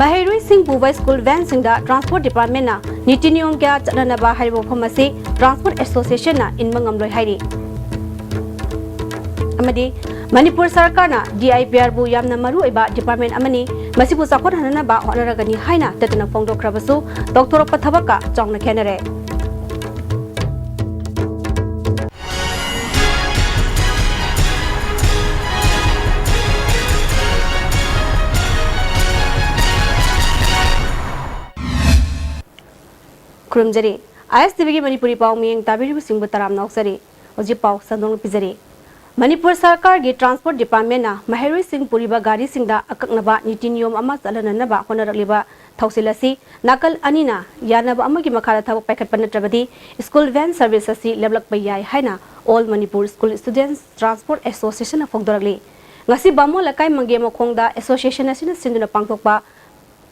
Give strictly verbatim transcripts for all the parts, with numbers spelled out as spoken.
ꯃꯍꯩꯔꯣꯏꯁꯤꯡ ꯄꯨꯕ school ꯚꯦꯟꯁꯤꯡꯗ transport ꯗꯤꯄꯥꯔꯠꯃꯦꯟꯅ ꯅꯤꯇꯤ ꯅꯤꯌꯣꯝ ꯀꯌꯥ ꯆꯠꯅꯅꯕ ꯍꯥꯏꯔꯤꯕ ꯋꯥꯐꯝ ꯑꯁꯤ ꯇ꯭ꯔꯥꯟꯁꯄꯣꯔꯠ ꯑꯦꯁꯣꯁꯤꯌꯦꯁꯟꯅ ꯏꯟꯕ ꯉꯝꯂꯣꯏ ꯍꯥꯏꯔꯤ꯫ ꯑꯃꯗꯤ ꯃꯅꯤꯄꯨꯔ ꯁꯔꯀꯥꯔꯅ ꯗꯤ ꯑꯥꯏ ꯄꯤ ꯑꯥꯔꯕꯨ ꯌꯥꯝꯅ ꯃꯔꯨꯑꯣꯏꯕ ꯗꯤꯄꯥꯔꯠꯃꯦꯟ ꯑꯃꯅꯤ, ꯃꯁꯤꯕꯨ ꯆꯥꯎꯈꯠꯍꯟꯅꯅꯕ ꯍꯣꯠꯅꯔꯒꯅꯤ ꯍꯥꯏꯅ ꯇꯠꯇꯅ ꯐꯣꯡꯗꯣꯛꯈ꯭ꯔꯕꯁꯨ ꯇꯧꯊꯣꯔꯛꯄ ꯊꯕꯛꯀ ꯆꯥꯎꯅ ꯈꯦꯠꯅꯔꯦ꯫ ꯈꯨꯔꯨꯝꯖꯔꯤ꯫ ꯑꯥꯏ ꯑꯦꯁ ꯇꯤ ꯚꯤꯒꯤ ꯃꯅꯤꯄꯨꯔꯤ ꯄꯥꯎ ꯃꯤꯠꯌꯦꯡ ꯇꯥꯕꯤꯔꯤꯕꯁꯤꯡꯕꯨ ꯇꯔꯥꯝꯅ ꯑꯣꯛꯆꯔꯤ꯫ ꯍꯧꯖꯤꯛ ꯄꯥꯎ ꯁꯟꯗꯣꯛꯅ ꯄꯤꯖꯔꯤ꯫ ꯃꯅꯤꯄꯨꯔ ꯁꯔꯀꯥꯔꯒꯤ ꯇ꯭ꯔꯥꯟꯁꯄꯣꯔꯠ ꯗꯤꯄꯥꯔꯠꯃꯦꯟꯅ ꯃꯍꯩꯔꯣꯏꯁꯤꯡ ꯄꯨꯔꯤꯕ ꯒꯥꯔꯤꯁꯤꯡꯗ ꯑꯀꯛꯅꯕ ꯅꯤꯇꯤ ꯅꯤꯌꯣꯝ ꯑꯃ ꯆꯠꯍꯟꯅꯅꯕ ꯍꯣꯠꯅꯔꯛꯂꯤꯕ ꯊꯧꯁꯤꯜ ꯑꯁꯤ ꯅꯥꯀꯜ ꯑꯅꯤꯅ ꯌꯥꯅꯕ ꯑꯃꯒꯤ ꯃꯈꯥꯗ ꯊꯕꯛ ꯄꯥꯏꯈꯠꯄ ꯅꯠꯇ꯭ꯔꯕꯗꯤ ꯁ꯭ꯀꯨꯜ ꯚꯦꯟ ꯁꯔꯚꯤꯁ ꯑꯁꯤ ꯂꯦꯞꯂꯛꯄ ꯌꯥꯏ ꯍꯥꯏꯅ All Manipur School Students Transport Associationꯅ ꯐꯣꯡꯗꯣꯔꯛꯂꯤ꯫ ꯉꯁꯤ ꯕꯥꯃꯣꯟ ꯂꯩꯀꯥꯏ ꯃꯪꯒꯦ ꯃꯈꯣꯡꯗ ꯑꯦꯁꯣꯁꯤꯌꯦꯁꯟ ꯑꯁꯤꯅ ꯁꯤꯟꯗꯨꯅ ꯄꯥꯡꯊꯣꯛꯄ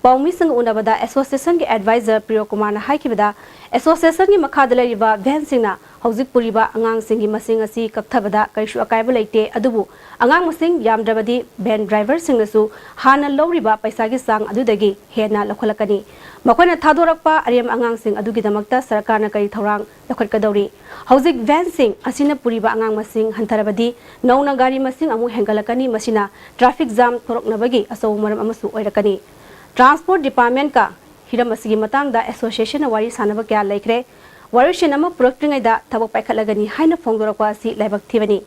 ꯄꯥꯎꯃꯤꯁꯤꯡꯒ ꯎꯅꯕꯗ ꯑꯦꯁꯣꯁꯤꯌꯦꯁꯟꯒꯤ ꯑꯦꯗꯚꯥꯏꯖꯔ ꯄ꯭ꯔꯤꯌꯣ ꯀꯨꯃꯥꯔꯅ ꯍꯥꯏꯈꯤꯕꯗ, ꯑꯦꯁꯣꯁꯤꯌꯦꯁꯟꯒꯤ ꯃꯈꯥꯗ ꯂꯩꯔꯤꯕ ꯚꯦꯟꯁꯤꯡꯅ ꯍꯧꯖꯤꯛ ꯄꯨꯔꯤꯕ ꯑꯉꯥꯡꯁꯤꯡꯒꯤ ꯃꯁꯤꯡ ꯑꯁꯤ ꯀꯛꯊꯕꯗ ꯀꯔꯤꯁꯨ ꯑꯀꯥꯏꯕ ꯂꯩꯇꯦ, ꯑꯗꯨꯕꯨ ꯑꯉꯥꯡ ꯃꯁꯤꯡ ꯌꯥꯝꯗ꯭ꯔꯕꯗꯤ ꯚꯦꯟ ꯗ꯭ꯔꯥꯏꯚꯔꯁꯤꯡꯅꯁꯨ ꯍꯥꯟꯅ ꯂꯧꯔꯤꯕ ꯄꯩꯁꯥꯒꯤ ꯆꯥꯡ ꯑꯗꯨꯗꯒꯤ ꯍꯦꯟꯅ ꯂꯧꯈꯠꯂꯛꯀꯅꯤ꯫ ꯃꯈꯣꯏꯅ ꯊꯥꯗꯣꯔꯛꯄ ꯑꯔꯦꯝ ꯑꯉꯥꯡꯁꯤꯡ ꯑꯗꯨꯒꯤꯗꯃꯛꯇ ꯁꯔꯀꯥꯔꯅ ꯀꯔꯤ ꯊꯧꯔꯥꯡ ꯂꯧꯈꯠꯀꯗꯧꯔꯤ? ꯍꯧꯖꯤꯛ ꯚꯦꯟꯁꯤꯡ ꯑꯁꯤꯅ ꯄꯨꯔꯤꯕ ꯑꯉꯥꯡ ꯃꯁꯤꯡ ꯍꯟꯊꯔꯕꯗꯤ ꯅꯧꯅ ꯒꯥꯔꯤ ꯃꯁꯤꯡ ꯑꯃꯨꯛ ꯍꯦꯟꯒꯠꯂꯛꯀꯅꯤ, ꯃꯁꯤꯅ ꯇ꯭ꯔꯥꯐꯤꯛ ꯖꯥꯝ ꯊꯣꯔꯛꯅꯕꯒꯤ ꯑꯆꯧꯕ ꯃꯔꯝ ꯑꯃꯁꯨ ꯑꯣꯏꯔꯛꯀꯅꯤ꯫ ꯇ꯭ꯔꯥꯟꯁꯄꯣꯔꯠ ꯗꯤꯄꯥꯔꯠꯃꯦꯟꯀ ꯍꯤꯔꯝ ꯑꯁꯤꯒꯤ ꯃꯇꯥꯡꯗ ꯑꯦꯁꯣꯁꯤꯌꯦꯁꯟꯅ ꯋꯥꯔꯤ ꯁꯥꯟꯅꯕ ꯀꯌꯥ ꯂꯩꯈ꯭ꯔꯦ꯫ ꯋꯥꯔꯣꯏꯁꯤꯟ ꯑꯃ ꯄꯨꯔꯛꯇ꯭ꯔꯤꯉꯩꯗ ꯊꯕꯛ ꯄꯥꯏꯈꯠꯂꯒꯅꯤ ꯍꯥꯏꯅ ꯐꯣꯡꯗꯣꯔꯛꯄ ꯑꯁꯤ ꯂꯥꯏꯕꯛ ꯊꯤꯕꯅꯤ꯫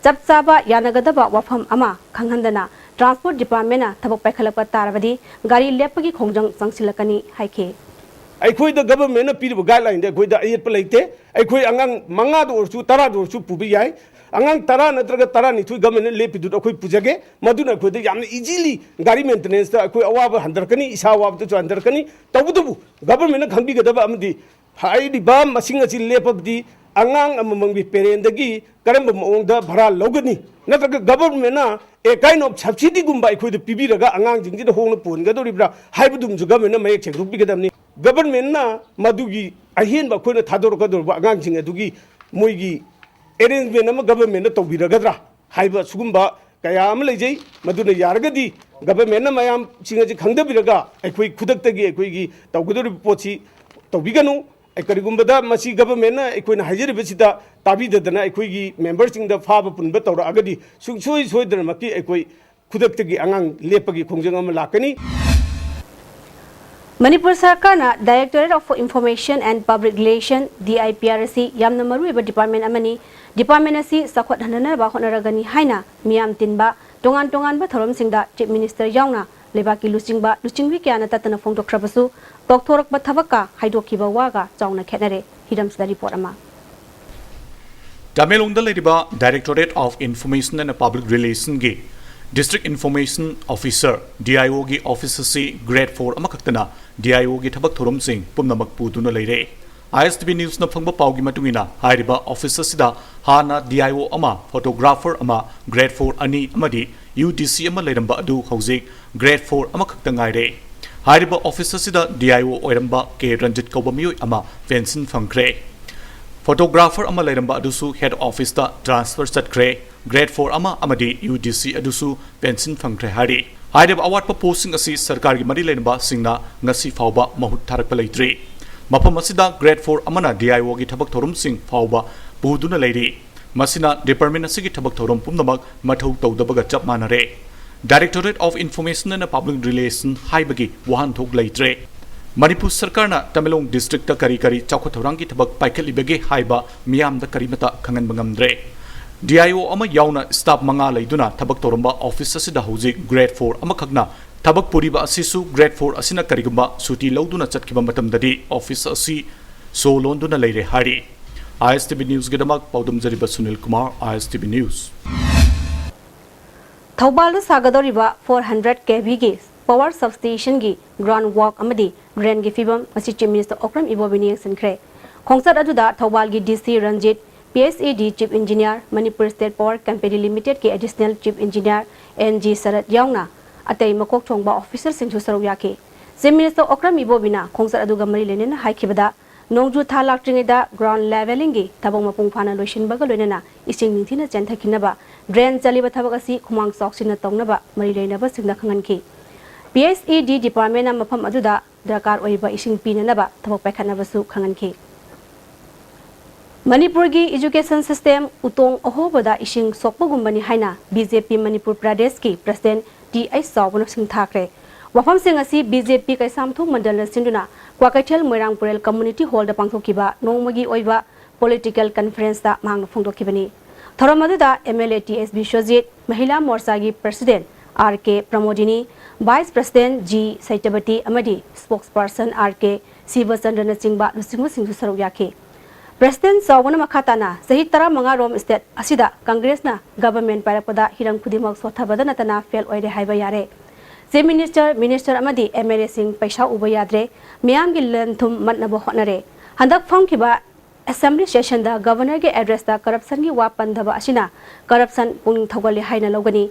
ꯆꯞ ꯆꯥꯕ ꯌꯥꯅꯒꯗꯕ ꯋꯥꯐꯝ ꯑꯃ ꯈꯪꯍꯟꯗꯅ ꯇ꯭ꯔꯥꯟꯁꯄꯣꯔꯠ ꯗꯤꯄꯥꯔꯠꯃꯦꯟꯅ ꯊꯕꯛ ꯄꯥꯏꯈꯠꯂꯛꯄ ꯇꯥꯔꯕꯗꯤ ꯒꯥꯔꯤ ꯂꯦꯞꯄꯒꯤ ꯈꯣꯡꯖꯪ ꯆꯪꯁꯤꯜꯂꯛꯀꯅꯤ ꯍꯥꯏꯈꯤ꯫ ꯑꯩꯈꯣꯏꯗ ꯒꯚꯔꯟꯃꯦꯟꯠꯅ ꯄꯤꯔꯤꯕ ꯒꯥꯏꯗꯂꯥꯏꯟꯗ ꯑꯩꯈꯣꯏꯗ ꯑꯌꯦꯠꯄ ꯂꯩꯇꯦ꯫ ꯑꯩꯈꯣꯏ ꯑꯉꯥꯡ ꯃꯉꯥꯗ ꯑꯣꯏꯔꯁꯨ, ꯇꯔꯥꯗ ꯑꯣꯏꯔꯁꯨ ꯄꯨꯕ ꯌꯥꯏ꯫ ꯑꯉꯥꯡ ꯇꯔꯥ ꯅꯠꯇ꯭ꯔꯒ ꯇꯔꯥꯅꯤꯊꯣꯏ ꯒꯚꯔꯟꯃꯦꯟꯠꯅ ꯂꯦꯞꯄꯤꯗꯨꯗ ꯑꯩꯈꯣꯏ ꯄꯨꯖꯒꯦ꯫ ꯃꯗꯨꯅ ꯑꯩꯈꯣꯏꯗ ꯌꯥꯝꯅ ꯏꯖꯤꯂꯤ ꯒꯥꯔꯤ ꯃꯦꯟꯇꯦꯅꯦꯟꯁꯇ ꯑꯩꯈꯣꯏ ꯑꯋꯥꯕ ꯍꯟꯊꯔꯛꯀꯅꯤ, ꯏꯁꯥ ꯑꯋꯥꯕꯗꯁꯨ ꯍꯟꯊꯔꯛꯀꯅꯤ꯫ ꯇꯧꯕꯇꯕꯨ ꯒꯚꯔꯟꯃꯦꯟꯠꯅ ꯈꯪꯕꯤꯒꯗꯕ ꯑꯃꯗꯤ ꯍꯥꯏꯔꯤꯕ ꯃꯁꯤꯡ ꯑꯁꯤ ꯂꯦꯞꯄꯕꯗꯤ ꯑꯉꯥꯡ ꯑꯃꯃꯝꯒꯤ ꯄꯦꯔꯦꯟꯗꯒꯤ ꯀꯔꯝꯕ ꯃꯑꯣꯡꯗ ꯚꯔꯥ ꯂꯧꯒꯅꯤ? ꯅꯠꯇ꯭ꯔꯒ ꯒꯚꯔꯟꯃꯦꯟꯠꯅ a kind of subsidyꯒꯨꯝꯕ ꯑꯩꯈꯣꯏꯗ ꯄꯤꯕꯤꯔꯒ ꯑꯉꯥꯡꯁꯤꯡꯁꯤꯗ ꯍꯣꯡꯅ ꯄꯨꯍꯟꯒꯗꯧꯔꯤꯕ꯭ꯔꯥ ꯍꯥꯏꯕꯗꯨꯃꯁꯨ ꯒꯚꯔꯟꯃꯦꯟꯠꯅ ꯃꯌꯦꯛ ꯁꯦꯡꯗꯣꯛꯄꯤꯒꯗꯕꯅꯤ꯫ ꯒꯚꯔꯟꯃꯦꯟꯠꯅ ꯃꯗꯨꯒꯤ ꯑꯍꯦꯟꯕ ꯑꯩꯈꯣꯏꯅ ꯊꯥꯗꯣꯔꯛꯀꯗꯧꯔꯤꯕ ꯑꯉꯥꯡꯁꯤꯡ ꯑꯗꯨꯒꯤ ꯃꯣꯏꯒꯤ ꯑꯦꯔꯦꯟꯖꯃꯦꯟ ꯑꯃ ꯒꯚꯔꯟꯃꯦꯟꯠꯅ ꯇꯧꯕꯤꯔꯒꯗ꯭ꯔꯥ ꯍꯥꯏꯕ ꯁꯤꯒꯨꯝꯕ ꯀꯌꯥ ꯑꯃ ꯂꯩꯖꯩ꯫ ꯃꯗꯨꯅ ꯌꯥꯔꯒꯗꯤ ꯒꯚꯔꯟꯃꯦꯟꯠꯅ ꯃꯌꯥꯝꯁꯤꯡ ꯑꯁꯤ ꯈꯪꯗꯕꯤꯔꯒ ꯑꯩꯈꯣꯏ ꯈꯨꯗꯛꯇꯒꯤ ꯑꯩꯈꯣꯏꯒꯤ ꯇꯧꯒꯗꯧꯔꯤꯕ ꯄꯣꯠꯁꯤ ꯇꯧꯕꯤꯒꯅꯨ꯫ ꯑꯩ ꯀꯔꯤꯒꯨꯝꯕꯗ ꯃꯁꯤ ꯒꯚꯔꯟꯃꯦꯟꯠꯅ ꯑꯩꯈꯣꯏꯅ ꯍꯥꯏꯖꯔꯤꯕꯁꯤꯗ ꯇꯥꯕꯤꯗꯗꯅ ꯑꯩꯈꯣꯏꯒꯤ ꯃꯦꯝꯕꯔꯁꯤꯡꯗ ꯐꯥꯕ ꯄꯨꯟꯕ ꯇꯧꯔꯛꯑꯒꯗꯤ ꯁꯨꯡꯁꯣꯏ ꯁꯣꯏꯗꯅꯃꯛꯀꯤ ꯑꯩꯈꯣꯏ ꯈꯨꯗꯛꯇꯒꯤ ꯑꯉꯥꯡ ꯂꯦꯞꯄꯒꯤ ꯈꯣꯡꯖꯪ ꯑꯃ ꯂꯥꯛꯀꯅꯤ꯫ ꯃꯅꯤꯄꯨꯔ ꯁꯔꯀꯥꯔꯅ Directorate of Information and Public Relation, D I P R ꯑꯁꯤ ꯌꯥꯝꯅ ꯃꯔꯨꯑꯣꯏꯕ ꯗꯤꯄꯥꯔꯠꯃꯦꯟꯠ ꯑꯃꯅꯤ꯫ ꯗꯤꯄꯥꯔꯠꯃꯦꯟꯠ ꯑꯁꯤ ꯆꯥꯎꯈꯠꯍꯟꯅꯅꯕ ꯍꯣꯠꯅꯔꯒꯅꯤ ꯍꯥꯏꯅ ꯃꯤꯌꯥꯝ ꯇꯤꯟꯕ ꯇꯣꯉꯥꯟ ꯇꯣꯉꯥꯟꯕ ꯊꯧꯔꯝꯁꯤꯡꯗ ꯆꯤꯐ ꯃꯤꯅꯤꯁꯇꯔ ꯌꯥꯎꯅ ꯂꯩꯕꯥꯛꯀꯤ ꯂꯨꯆꯤꯡꯕ ꯂꯨꯆꯤꯡꯕꯤ ꯀꯌꯥꯅ ꯇꯠꯇꯅ ꯐꯣꯡꯗꯣꯛꯈ꯭ꯔꯕꯁꯨ, ꯇꯧꯊꯣꯔꯛꯄ ꯊꯕꯛꯀ ꯍꯥꯏꯗꯣꯛꯈꯤꯕ ꯋꯥꯒ ꯆꯥꯎꯅ ꯈꯦꯠꯅꯔꯦ꯫ ꯍꯤꯔꯝꯁꯤꯗ ꯔꯤꯄꯣꯔꯠ ꯑꯃ꯫ ꯇꯃꯦꯡꯂꯣꯡꯗ ꯂꯩꯔꯤꯕ Directorate of Information and Public Relationꯒꯤ District Information Officer, D I Oꯒꯤ ꯑꯣꯐꯤꯁ ꯑꯁꯤ ꯒ꯭ꯔꯦꯗ ꯐꯣꯔ ꯑꯃꯈꯛꯇꯅ D I Oꯒꯤ ꯊꯕꯛ ꯊꯧꯔꯝꯁꯤꯡ ꯄꯨꯝꯅꯃꯛ ꯄꯨꯗꯨꯅ ꯂꯩꯔꯦ꯫ I S T V Newsꯅ ꯐꯪꯕ ꯄꯥꯎꯒꯤ ꯃꯇꯨꯡ ꯏꯟꯅ, ꯍꯥꯏꯔꯤꯕ ꯑꯣꯐꯤꯁ ꯑꯁꯤꯗ ꯍꯥꯟꯅ D I O ꯑꯃ, ꯐꯣꯇꯣꯒ꯭ꯔꯥꯐꯔ ꯑꯃ, ꯒ꯭ꯔꯦꯗ ꯐꯣꯔ ꯑꯅꯤ ꯑꯃꯗꯤ U D C ꯑꯃ ꯂꯩꯔꯝꯕ ꯑꯗꯨ ꯍꯧꯖꯤꯛ ꯒ꯭ꯔꯦꯗ ꯐꯣꯔ ꯑꯃꯈꯛꯇ ꯉꯥꯏꯔꯦ꯫ ꯍꯥꯏꯔꯤꯕ ꯑꯣꯐꯤꯁ ꯑꯁꯤꯗ D I O ꯑꯣꯏꯔꯝꯕ ꯀꯦ ꯔꯟꯖꯤꯠ ꯀꯧꯕ ꯃꯤꯑꯣꯏ ꯑꯃ ꯄꯦꯟꯁꯤꯟ ꯐꯪꯈ꯭ꯔꯦ꯫ ꯐꯣꯇꯣꯒ꯭ꯔꯥꯐꯔ ꯑꯃ ꯂꯩꯔꯝꯕ ꯑꯗꯨꯁꯨ ꯍꯦꯗ ꯑꯣꯐꯤꯁꯇ ꯇ꯭ꯔꯥꯟꯁꯐꯔ ꯆꯠꯈ꯭ꯔꯦ꯫ ꯒ꯭ꯔꯦꯗ ꯐꯣꯔ ꯑꯃ ꯑꯃꯗꯤ U D C ꯑꯗꯨꯁꯨ ꯄꯦꯟꯁꯤꯟ ꯐꯪꯈ꯭ꯔꯦ ꯍꯥꯏꯔꯤ꯫ ꯍꯥꯏꯔꯤꯕ ꯑꯋꯥꯠꯄ ꯄꯣꯁꯁꯤꯡ ꯑꯁꯤ ꯁꯔꯀꯥꯔꯒꯤ ꯃꯔꯤ ꯂꯩꯅꯕꯁꯤꯡꯅ ꯉꯁꯤ ꯐꯥꯎꯕ ꯃꯍꯨꯠ ꯊꯥꯔꯛꯄ ꯂꯩꯇ꯭ꯔꯤ꯫ ꯃꯐꯝ ꯑꯁꯤꯗ ꯒ꯭ꯔꯦꯗ ꯐꯣꯔ ꯑꯃꯅ D I Oꯒꯤ ꯊꯕꯛ ꯊꯧꯔꯝꯁꯤꯡ ꯐꯥꯎꯕ ꯄꯨꯗꯨꯅ ꯂꯩꯔꯤ꯫ ꯃꯁꯤꯅ ꯗꯤꯄꯥꯔꯠꯃꯦꯟꯠ ꯑꯁꯤꯒꯤ ꯊꯕꯛ ꯊꯧꯔꯝ ꯄꯨꯝꯅꯃꯛ ꯃꯊꯧ ꯇꯧꯗꯕꯒ ꯆꯞ ꯃꯥꯟꯅꯔꯦ꯫ Directorate of Information and Public Relation ꯍꯥꯏꯕꯒꯤ ꯋꯥꯍꯟꯊꯣꯛ ꯂꯩꯇ꯭ꯔꯦ꯫ ꯃꯅꯤꯄꯨꯔ ꯁꯔꯀꯥꯔꯅ ꯇꯃꯦꯡꯂꯣꯡ ꯗꯤꯁꯇ꯭ꯔꯤꯛꯇ ꯀꯔꯤ ꯀꯔꯤ ꯆꯥꯎꯈꯠ ꯊꯧꯔꯥꯡꯒꯤ ꯊꯕꯛ ꯄꯥꯏꯈꯠꯂꯤꯕꯒꯦ ꯍꯥꯏꯕ ꯃꯤꯌꯥꯝꯗ ꯀꯔꯤꯃꯠꯇ ꯈꯪꯍꯟꯕ ꯉꯝꯗ꯭ꯔꯦ꯫ D I O ꯑꯃ ꯌꯥꯎꯅ ꯁ꯭ꯇꯥꯐ ꯃꯉꯥ ꯂꯩꯗꯨꯅ ꯊꯕꯛ ꯇꯧꯔꯝꯕ ꯑꯣꯐꯤꯁ ꯑꯁꯤꯗ ꯍꯧꯖꯤꯛ ꯒ꯭ꯔꯦꯗ ꯐꯣꯔ ꯑꯃꯈꯛꯅ ꯊꯕꯛ ꯄꯨꯔꯤꯕ ꯑꯁꯤꯁꯨ ꯒ꯭ꯔꯦꯗ ꯐꯣꯔ ꯑꯁꯤꯅ ꯀꯔꯤꯒꯨꯝꯕ ꯁꯨꯇꯤ ꯂꯧꯗꯨꯅ ꯆꯠꯈꯤꯕ ꯃꯇꯝꯗꯗꯤ ꯑꯣꯐꯤꯁ ꯑꯁꯤ ꯁꯣ ꯂꯣꯟꯗꯨꯅ ꯂꯩꯔꯦ ꯍꯥꯏꯔꯤ꯫ I S T V Newsꯒꯤꯗꯃꯛ ꯄꯥꯎꯗꯝꯖꯔꯤꯕ Sunil Kumar, I S T V News꯫ ꯊꯧꯕꯥꯜꯗ ꯁꯥꯒꯗꯧꯔꯤꯕ four hundred K Vꯒꯤ power substationꯒꯤ ground work ꯑꯃꯗꯤ drainꯒꯤ ꯐꯤꯕꯝ ꯉꯁꯤ Chief Minister ꯑꯣꯀ꯭ꯔꯝ ꯏꯕꯣꯕꯤꯅ ꯌꯦꯡꯁꯤꯟꯈ꯭ꯔꯦ꯫ ꯈꯣꯡꯆꯠ ꯑꯗꯨꯗ ꯊꯧꯕꯥꯜꯒꯤ D C Ranjit, P S E D Chief Engineer, Manipur State Power Company Limitedꯀꯤ Additional Chief Engineer N G ꯁꯔꯠ ꯌꯥꯎꯅ ꯑꯇꯩ ꯃꯀꯣꯛ ꯊꯣꯡꯕ officerꯁꯤꯡꯁꯨ ꯁꯔꯨꯛ ꯌꯥꯈꯤ꯫ Chief Minister ꯑꯣꯀ꯭ꯔꯝ ꯏꯕꯣꯕꯤꯅ ꯈꯣꯡꯆꯠ ꯑꯗꯨꯒ ꯃꯔꯤ ꯂꯩꯅꯅ ꯍꯥꯏꯈꯤꯕꯗ, ꯅꯣꯡꯖꯨ ꯊꯥ ꯂꯥꯛꯇ꯭ꯔꯤꯉꯩꯗ ground levelling ꯒꯤ ꯊꯕꯛ ꯃꯄꯨꯡ ꯐꯥꯅ ꯂꯣꯏꯁꯤꯟꯕꯒ ꯂꯣꯏꯅꯅ ꯏꯁꯤꯡ ꯅꯤꯡꯊꯤꯅ ꯆꯦꯟꯊꯈꯤꯅꯕ, drain ꯆꯜꯂꯤꯕ ꯊꯕꯛ ꯑꯁꯤ ꯈꯨꯃꯥꯡ ꯆꯥꯎꯁꯤꯟꯅ ꯇꯧꯅꯕ ꯃꯔꯤ ꯂꯩꯅꯕꯁꯤꯡꯗ ꯈꯪꯍꯟꯈꯤ꯫ P H E D department ꯅ ꯃꯐꯝ ꯑꯗꯨꯗ ꯗꯔꯀꯥꯔ ꯑꯣꯏꯕ ꯏꯁꯤꯡ ꯄꯤꯅꯅꯕ ꯊꯕꯛ ꯄꯥꯏꯈꯠꯅꯕꯁꯨ ꯈꯪꯍꯟꯈꯤ꯫ ꯃꯅꯤꯄꯨꯔꯒꯤ education system ꯎꯇꯣꯡ ꯑꯍꯣꯕꯗ ꯏꯁꯤꯡ ꯁꯣꯛꯄꯒꯨꯝꯕꯅꯤ ꯍꯥꯏꯅ B J P ꯃꯅꯤꯄꯨꯔ ꯄ꯭ꯔꯗꯦꯁꯀꯤ president T H ꯆꯥꯎꯕꯅ ꯁꯤꯡꯊꯥꯈ꯭ꯔꯦ꯫ ꯋꯥꯐꯝꯁꯤꯡ ꯑꯁꯤ B J P ꯀꯩꯁꯥꯝꯊꯣꯡ ꯃꯟꯗꯜꯅ ꯁꯤꯟꯗꯨꯅ ꯀ꯭ꯋꯥꯀꯩꯊꯦꯜ ꯃꯣꯏꯔꯥꯡ ꯄꯨꯔꯦꯜ community hall ꯗ ꯄꯥꯡꯊꯣꯛꯈꯤꯕ ꯅꯣꯡꯃꯒꯤ ꯑꯣꯏꯕ political conference ꯇ ꯃꯍꯥꯛꯅ ꯐꯣꯡꯗꯣꯛꯈꯤꯕꯅꯤ꯫ ꯊꯧꯔꯝ ꯑꯗꯨꯗ M L A T S Biswajit, ꯃꯍꯤꯂꯥ ꯃꯣꯔꯆꯥꯒꯤ president R K Pramodini, vice president G ꯁꯩꯇꯕꯇꯤ ꯑꯃꯗꯤ spokesperson R K ꯁꯤꯕꯆꯟꯗ꯭ꯔꯅꯆꯤꯡꯕ ꯂꯨꯆꯤꯡꯕꯁꯤꯡꯁꯨ ꯁꯔꯨꯛ ꯌꯥꯈꯤ꯫ President ꯆꯥꯎꯕꯅ ꯃꯈꯥ ꯇꯥꯅ ꯆꯍꯤ ꯇꯔꯥꯃꯉꯥ ꯔꯣꯝ state ꯑꯁꯤꯗ Congress ꯅ government ꯄꯥꯏꯔꯛꯄꯗ ꯍꯤꯔꯝ ꯈꯨꯗꯤꯡꯃꯛ ꯁꯣꯠꯊꯕꯗ ꯅꯠꯇꯅ fail ꯑꯣꯏꯔꯦ ꯍꯥꯏꯕ ꯌꯥꯔꯦ꯫ Chief Minister, minister ꯑꯃꯗꯤ M L A ꯁꯤꯡ ꯄꯩꯁꯥ ꯎꯕ ꯌꯥꯗ꯭ꯔꯦ, ꯃꯤꯌꯥꯝꯒꯤ ꯂꯟ ꯊꯨꯝ ꯃꯠꯅꯕ ꯍꯣꯠꯅꯔꯦ꯫ ꯍꯟꯗꯛ ꯐꯝꯈꯤꯕ assembly session ꯗ governor ꯒꯤ address ꯇ corruption ꯒꯤ ꯋꯥ ꯄꯟꯗꯕ ꯑꯁꯤꯅ corruption ꯄꯨꯛꯅꯤꯡ ꯊꯧꯒꯠꯂꯦ ꯍꯥꯏꯅ ꯂꯧꯒꯅꯤ꯫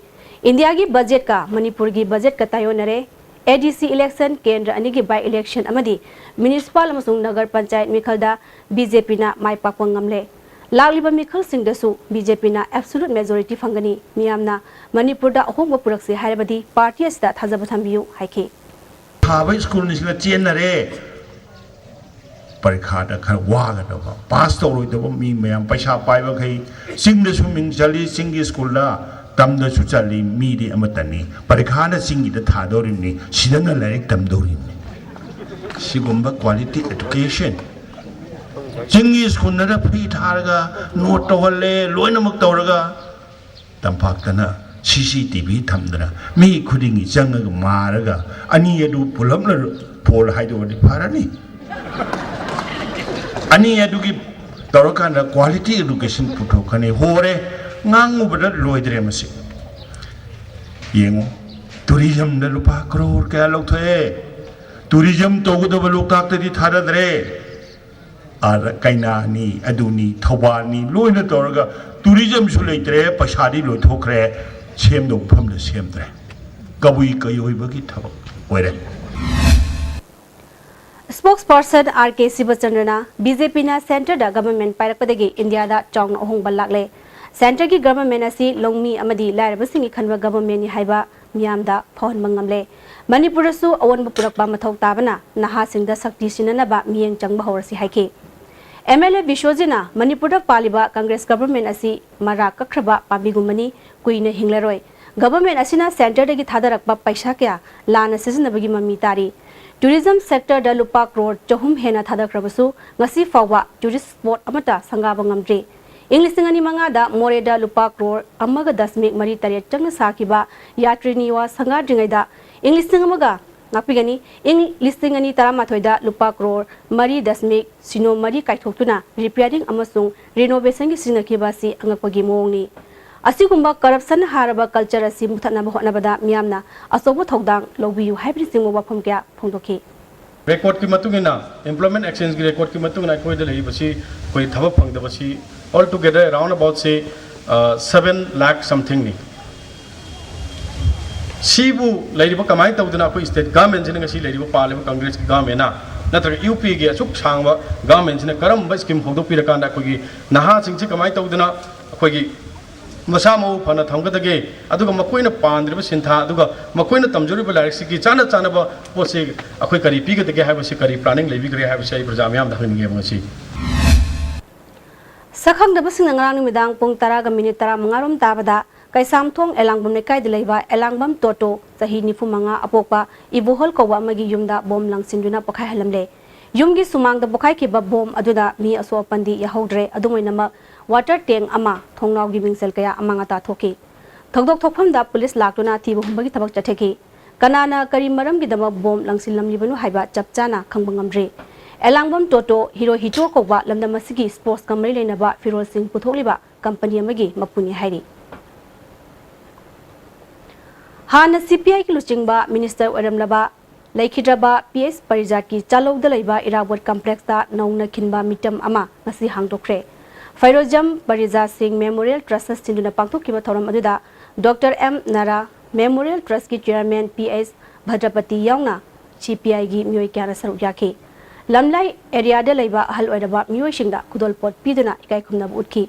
ꯏꯟꯗꯤꯌꯥꯒꯤ budget ꯀ ꯃꯅꯤꯄꯨꯔꯒꯤ budget ꯀ ꯇꯥꯏꯑꯣꯟꯅꯔꯦ꯫ A D C election, ꯀꯦꯟꯗ꯭ꯔ ꯑꯅꯤꯒꯤ by election ꯑꯃꯗꯤ municipal ꯑꯃꯁꯨꯡ Nagar panchayat ꯃꯤꯈꯜꯗ B J P ꯅ ꯃꯥꯏ ꯄꯥꯛꯄ ꯉꯝꯂꯦ꯫ ꯂꯥꯛꯂꯤꯕ ꯃꯤꯈꯜꯁꯤꯡꯗꯁꯨ B J P ꯅ absolute majority ꯐꯪꯒꯅꯤ꯫ ꯃꯤꯌꯥꯝꯅ ꯃꯅꯤꯄꯨꯔꯗ ꯑꯍꯣꯡꯕ ꯄꯨꯔꯛꯁꯤ ꯍꯥꯏꯔꯕꯗꯤ party ꯑꯁꯤꯗ ꯊꯥꯖꯕ ꯊꯝꯕꯤꯌꯨ ꯍꯥꯏꯈꯤ꯫ ꯊꯥꯕ ꯁ꯭ꯀꯨꯜꯅꯤꯁꯤꯅ ꯆꯦꯟꯅꯔꯦ꯫ ꯄꯔꯤꯈꯥꯗ ꯈꯔ ꯋꯥꯒꯗꯕ, ꯄꯥꯁ ꯇꯧꯔꯣꯏꯗꯕ ꯃꯤ ꯃꯌꯥꯝ, ꯄꯩꯁꯥ ꯄꯥꯏꯕꯈꯩ ꯆꯤꯡꯗꯁꯨ ꯃꯤꯡ ꯆꯜꯂꯤ, ꯆꯤꯡꯒꯤ ꯁ꯭ꯀꯨꯜꯗ ꯇꯝꯗꯁꯨ ꯆꯜꯂꯤ, ꯃꯤꯗꯤ ꯑꯃꯠꯇꯅꯤ꯫ ꯄꯔꯤꯈꯥꯅ ꯆꯤꯡꯒꯤꯗ ꯊꯥꯗꯧꯔꯤꯕꯅꯤ, ꯁꯤꯗꯅ ꯂꯥꯏꯔꯤꯛ ꯇꯝꯗꯧꯔꯤꯕꯅꯤ꯫ ꯁꯤꯒꯨꯝꯕ quality education, ꯆꯤꯡꯒꯤ ꯁ꯭ꯀꯨꯜꯗꯅ free ꯊꯥꯔꯒ note ꯇꯧꯍꯜꯂꯦ, ꯂꯣꯏꯅꯃꯛ ꯇꯧꯔꯒ ꯇꯝꯄꯥꯛꯇꯅ C C T V ꯊꯝꯗꯅ ꯃꯤ ꯈꯨꯗꯤꯡꯒꯤ ꯆꯪꯉꯒ ꯃꯥꯔꯒ ꯑꯅꯤ ꯑꯗꯨ ꯄꯨꯂꯞꯅ poll ꯍꯥꯏꯗꯣꯛꯑꯗꯤ ꯐꯔꯅꯤ꯫ ꯑꯅꯤ ꯑꯗꯨꯒꯤ ꯇꯧꯔꯀꯥꯟꯗ quality education ꯄꯨꯊꯣꯛꯀꯅꯤ꯫ ꯍꯣꯔꯦ, ꯉꯥꯡꯉꯨꯕꯗ ꯂꯣꯏꯗ꯭ꯔꯦ ꯃꯁꯤ꯫ ꯌꯦꯡꯉꯨ, tourism ꯗ ꯂꯨꯄꯥ ꯀ꯭ꯔꯣꯔ ꯀꯌꯥ ꯂꯧꯊꯣꯛꯑꯦ꯫ Tourism ꯇꯧꯒꯗꯕ ꯂꯣꯛꯇꯥꯛꯇꯗꯤ ꯊꯥꯗꯗ꯭ꯔꯦ꯫ ꯑꯥꯗ ꯀꯩꯅꯥꯅꯤ, ꯑꯗꯨꯅꯤ, ꯊꯧꯕꯥꯜꯅꯤ, ꯂꯣꯏꯅ ꯇꯧꯔꯒ tourism ꯁꯨ ꯂꯩꯇ꯭ꯔꯦ, ꯄꯩꯁꯥꯗꯤ ꯂꯣꯏꯊꯣꯛꯈ꯭ꯔꯦ, ꯁꯦꯝꯗꯧ ꯃꯐꯝꯗ ꯁꯦꯝꯗ꯭ꯔꯦ꯫ ꯀꯕꯨꯏ ꯀꯩꯑꯣꯏꯕꯒꯤ ꯊꯕꯛ ꯑꯣꯏꯔꯦ꯫ Spokesperson R K Sibachandraꯅ B J Pꯅ centreꯗ government ꯄꯥꯏꯔꯛꯄꯗꯒꯤ Indiaꯗ ꯆꯥꯎꯅ ꯑꯍꯣꯡꯕ ꯂꯥꯛꯂꯦ꯫ Centreꯒꯤ government ꯑꯁꯤ ꯂꯧꯃꯤ ꯑꯃꯗꯤ ꯂꯥꯏꯔꯕꯁꯤꯡꯒꯤ ꯈꯟꯕ governmentꯅꯤ ꯍꯥꯏꯕ ꯃꯤꯌꯥꯝꯗ ꯐꯥꯎꯍꯟꯕ ꯉꯝꯂꯦ꯫ ꯃꯅꯤꯄꯨꯔꯗꯁꯨ ꯑꯑꯣꯟꯕ ꯄꯨꯔꯛꯄ ꯃꯊꯧ ꯇꯥꯕꯅ ꯅꯍꯥꯁꯤꯡꯗ ꯁꯛꯇꯤ ꯁꯤꯟꯅꯅꯕ ꯃꯤꯠꯌꯦꯡ ꯆꯪꯕ ꯍꯧꯔꯁꯤ ꯍꯥꯏꯈꯤ꯫ M L A ꯕꯤꯁ꯭ꯋꯖꯤꯠꯅ ꯃꯅꯤꯄꯨꯔꯗ ꯄꯥꯜꯂꯤꯕ Congress government ꯑꯁꯤ ꯃꯔꯥ ꯀꯛꯈ꯭ꯔꯕ ꯄꯥꯝꯕꯤꯒꯨꯝꯕꯅꯤ, ꯀꯨꯏꯅ ꯍꯤꯡꯂꯔꯣꯏ꯫ Government ꯑꯁꯤꯅ centreꯗꯒꯤ ꯊꯥꯗꯔꯛꯄ ꯄꯩꯁꯥ ꯀꯌꯥ ꯂꯥꯟꯅ ꯁꯤꯖꯤꯟꯅꯕꯒꯤ ꯃꯃꯤ ꯇꯥꯔꯤ꯫ Tourism sectorꯗ ꯂꯨꯄꯥ ꯀ꯭ꯔꯣꯔ ꯆꯍꯨꯝ ꯍꯦꯟꯅ ꯊꯥꯗꯈ꯭ꯔꯕꯁꯨ ꯉꯁꯤ ꯐꯥꯎꯕ tourist spot ꯑꯃꯠꯇ ꯁꯪꯒꯥꯕ ꯉꯝꯗ꯭ꯔꯤ꯫ ꯏꯪ ꯂꯤꯁꯤꯡ ꯑꯅꯤ ꯃꯉꯥꯗ ꯃꯣꯔꯦꯗ ꯂꯨꯄꯥ ꯀ꯭ꯔꯣꯔ ꯑꯃꯒ ꯗꯁꯃꯤꯛ ꯃꯔꯤ ꯇꯔꯦꯠ ꯆꯪꯅ ꯁꯥꯈꯤꯕ ꯌꯥꯇ꯭ꯔꯤ ꯅꯤꯋꯥꯁ ꯁꯪꯒꯥꯗ꯭ꯔꯤꯉꯩꯗ ꯏꯪ ꯂꯤꯁꯤꯡ ꯑꯃꯒ, ꯉꯥꯛꯄꯤꯒꯅꯤ, ꯏꯪ ꯂꯤꯁꯤꯡ ꯑꯅꯤ ꯇꯔꯥꯃꯥꯊꯣꯏꯗ ꯂꯨꯄꯥ ꯀ꯭ꯔꯣꯔ ꯃꯔꯤ ꯗꯁꯃꯤꯛ ꯁꯤꯅꯣ ꯃꯔꯤ ꯀꯥꯏꯊꯣꯛꯇꯨꯅ repairing ꯑꯃꯁꯨꯡ renovationꯒꯤ ꯁꯤꯖꯤꯟꯅꯈꯤꯕ ꯑꯁꯤ ꯑꯉꯛꯄꯒꯤ ꯃꯑꯣꯡꯅꯤ꯫ ꯑꯁꯤꯒꯨꯝꯕ corruption ꯍꯥꯔꯕ culture ꯑꯁꯤ ꯃꯨꯊꯠꯅꯕ ꯍꯣꯠꯅꯕꯗ ꯃꯤꯌꯥꯝꯅ ꯑꯆꯧꯕ ꯊꯧꯗꯥꯡ ꯂꯧꯕꯤꯌꯨ ꯍꯥꯏꯕꯅꯆꯤꯡꯕ ꯋꯥꯐꯝ ꯀꯌꯥ ꯐꯣꯡꯗꯣꯛꯈꯤ꯫ Recordꯀꯤ ꯃꯇꯨꯡ ꯏꯟꯅ, employment exchangeꯀꯤ recordꯀꯤ ꯃꯇꯨꯡ ꯏꯟꯅ ꯑꯩꯈꯣꯏꯗ ꯂꯩꯔꯤꯕꯁꯤ, ꯑꯩꯈꯣꯏ ꯊꯕꯛ ꯐꯪꯗꯕꯁꯤ all together around aboutꯁꯤ seven lakh somethingꯅꯤ꯫ ꯁꯤꯕꯨ ꯂꯩꯔꯤꯕ ꯀꯃꯥꯏꯅ ꯇꯧꯗꯅ ꯑꯩꯈꯣꯏ state governmentꯁꯤꯅ, ꯉꯁꯤ ꯂꯩꯔꯤꯕ ꯄꯥꯜꯂꯤꯕ Congressꯀꯤ governmentꯅ, ꯅꯠꯇ꯭ꯔꯒ UPꯒꯤ ꯑꯁꯨꯛ ꯁꯥꯡꯕ governmentꯁꯤꯅ ꯀꯔꯝꯕ scheme ꯍꯧꯗꯣꯛꯄꯤꯔꯀꯥꯟꯗ ꯑꯩꯈꯣꯏꯒꯤ ꯅꯍꯥꯁꯤꯡꯁꯤ ꯀꯃꯥꯏꯅ ꯇꯧꯗꯅ ꯑꯩꯈꯣꯏꯒꯤ ꯃꯁꯥ ꯃꯎ ꯐꯅ ꯊꯝꯒꯗꯒꯦ, ꯑꯗꯨꯒ ꯃꯈꯣꯏꯅ ꯄꯥꯝꯗ꯭ꯔꯤꯕ ꯁꯤꯟꯊꯥ, ꯑꯗꯨꯒ ꯃꯈꯣꯏꯅ ꯇꯝꯖꯔꯤꯕ ꯂꯥꯏꯔꯤꯛꯁꯤꯒꯤ ꯆꯥꯟꯅ ꯆꯥꯟꯅꯕ ꯄꯣꯠꯁꯤ ꯑꯩꯈꯣꯏ ꯀꯔꯤ ꯄꯤꯒꯗꯒꯦ ꯍꯥꯏꯕꯁꯤ ꯀꯔꯤ planning ꯂꯩꯕꯤꯈ꯭ꯔꯦ ꯍꯥꯏꯕꯁꯤ ꯑꯩ ꯄ꯭ꯔꯖꯥ ꯃꯤꯌꯥꯝꯗ ꯍꯪꯅꯤꯡꯉꯦꯕ ꯉꯁꯤ꯫ ꯁꯛꯈꯪꯗꯕꯁꯤꯡꯅ ꯉꯔꯥꯡ ꯅꯨꯃꯤꯗꯥꯡ ꯄꯨꯡ ꯇꯔꯥꯒ minute ꯇꯔꯥꯃꯉꯥ ꯔꯣꯝ ꯇꯥꯕꯗ ꯀꯩꯁꯥꯝꯊꯣꯡ ꯑꯦꯂꯥꯡꯕꯝ ꯂꯩꯀꯥꯏꯗ ꯂꯩꯕ ꯑꯦꯂꯥꯡꯕꯝ ꯇꯣꯇꯣ, ꯆꯍꯤ ꯅꯤꯐꯨ ꯃꯉꯥ, ꯑꯄꯣꯛꯄ ꯏꯕꯣꯍꯜ ꯀꯧꯕ ꯑꯃꯒꯤ ꯌꯨꯝꯗ bomb ꯂꯪꯁꯤꯟꯗꯨꯅ ꯄꯣꯈꯥꯏꯍꯜꯂꯝꯂꯦ꯫ ꯌꯨꯝꯒꯤ ꯁꯨꯃꯥꯡꯗ ꯄꯣꯈꯥꯏꯈꯤꯕ bomb ꯑꯗꯨꯗ ꯃꯤ ꯑꯁꯣꯛ ꯑꯄꯟꯗꯤ ꯌꯥꯍꯧꯗ꯭ꯔꯦ꯫ ꯑꯗꯨꯝ ꯑꯣꯏꯅꯃꯛ, water tank ꯑꯃ, ꯊꯣꯡꯅꯥꯎꯒꯤ ꯃꯤꯡꯁꯦꯜ ꯀꯌꯥ ꯑꯃꯥꯡ ꯑꯇꯥ ꯊꯣꯛꯈꯤ꯫ ꯊꯧꯗꯣꯛ ꯊꯣꯛꯐꯝꯗ ꯄꯨꯂꯤꯁ ꯂꯥꯛꯇꯨꯅ ꯊꯤꯕ ꯍꯨꯝꯕꯒꯤ ꯊꯕꯛ ꯆꯠꯊꯈꯤ꯫ ꯀꯅꯥꯅ ꯀꯔꯤ ꯃꯔꯝꯒꯤꯗꯃꯛ bomb ꯂꯪꯁꯤꯜꯂꯝꯂꯤꯕꯅꯣ ꯍꯥꯏꯕ ꯆꯞ ꯆꯥꯅ ꯈꯪꯕ ꯉꯝꯗ꯭ꯔꯤ꯫ ꯑꯦꯂꯥꯡꯕꯝ ꯇꯣꯇꯣ ꯍꯤꯔꯣꯍꯤꯇꯣ ꯀꯧꯕ ꯂꯝꯗꯝ ꯑꯁꯤꯒꯤ sportsꯀ ꯃꯔꯤ ꯂꯩꯅꯕ ꯐꯤꯔꯣꯜꯁꯤꯡ ꯄꯨꯊꯣꯛꯂꯤꯕ company ꯑꯃꯒꯤ ꯃꯄꯨꯅꯤ ꯍꯥꯏꯔꯤ꯫ ꯍꯥꯟꯅ CPIꯒꯤ ꯂꯨꯆꯤꯡꯕ, minister ꯑꯣꯏꯔꯝꯂꯕ, ꯂꯩꯈꯤꯗ꯭ꯔꯕ P S ꯄꯔꯤꯖꯥꯠꯀꯤ ꯆꯥꯂꯧꯗ ꯂꯩꯕ ꯏꯔꯥꯕꯣꯠ complexꯇ ꯅꯧꯅ ꯈꯤꯟꯕ ꯃꯤꯇꯝ ꯑꯃ ꯉꯁꯤ ꯍꯥꯡꯗꯣꯛꯈ꯭ꯔꯦ꯫ ꯐꯩꯔꯣꯖꯝ ꯄꯔꯤꯖꯥꯠ ꯁꯤꯡ Memorial Trustꯅ ꯁꯤꯟꯗꯨꯅ ꯄꯥꯡꯊꯣꯛꯈꯤꯕ ꯊꯧꯔꯝ ꯑꯗꯨꯗ Doctor M ꯅꯥꯔꯥ, Memorial Trustꯀꯤ chairman P S ꯚꯗ꯭ꯔꯄꯇꯤ ꯌꯥꯎꯅ CPIꯒꯤ ꯃꯤꯑꯣꯏ ꯀꯌꯥꯅ ꯁꯔꯨꯛ ꯌꯥꯈꯤ꯫ ꯂꯝꯂꯥꯏ ꯑꯦꯔꯤꯌꯥꯗ ꯂꯩꯕ ꯑꯍꯜ ꯑꯣꯏꯔꯕ ꯃꯤꯑꯣꯏꯁꯤꯡꯗ ꯈꯨꯗꯣꯜꯄꯣꯠ ꯄꯤꯗꯨꯅ ꯏꯀꯥꯏ ꯈꯨꯝꯅꯕ ꯎꯠꯈꯤ꯫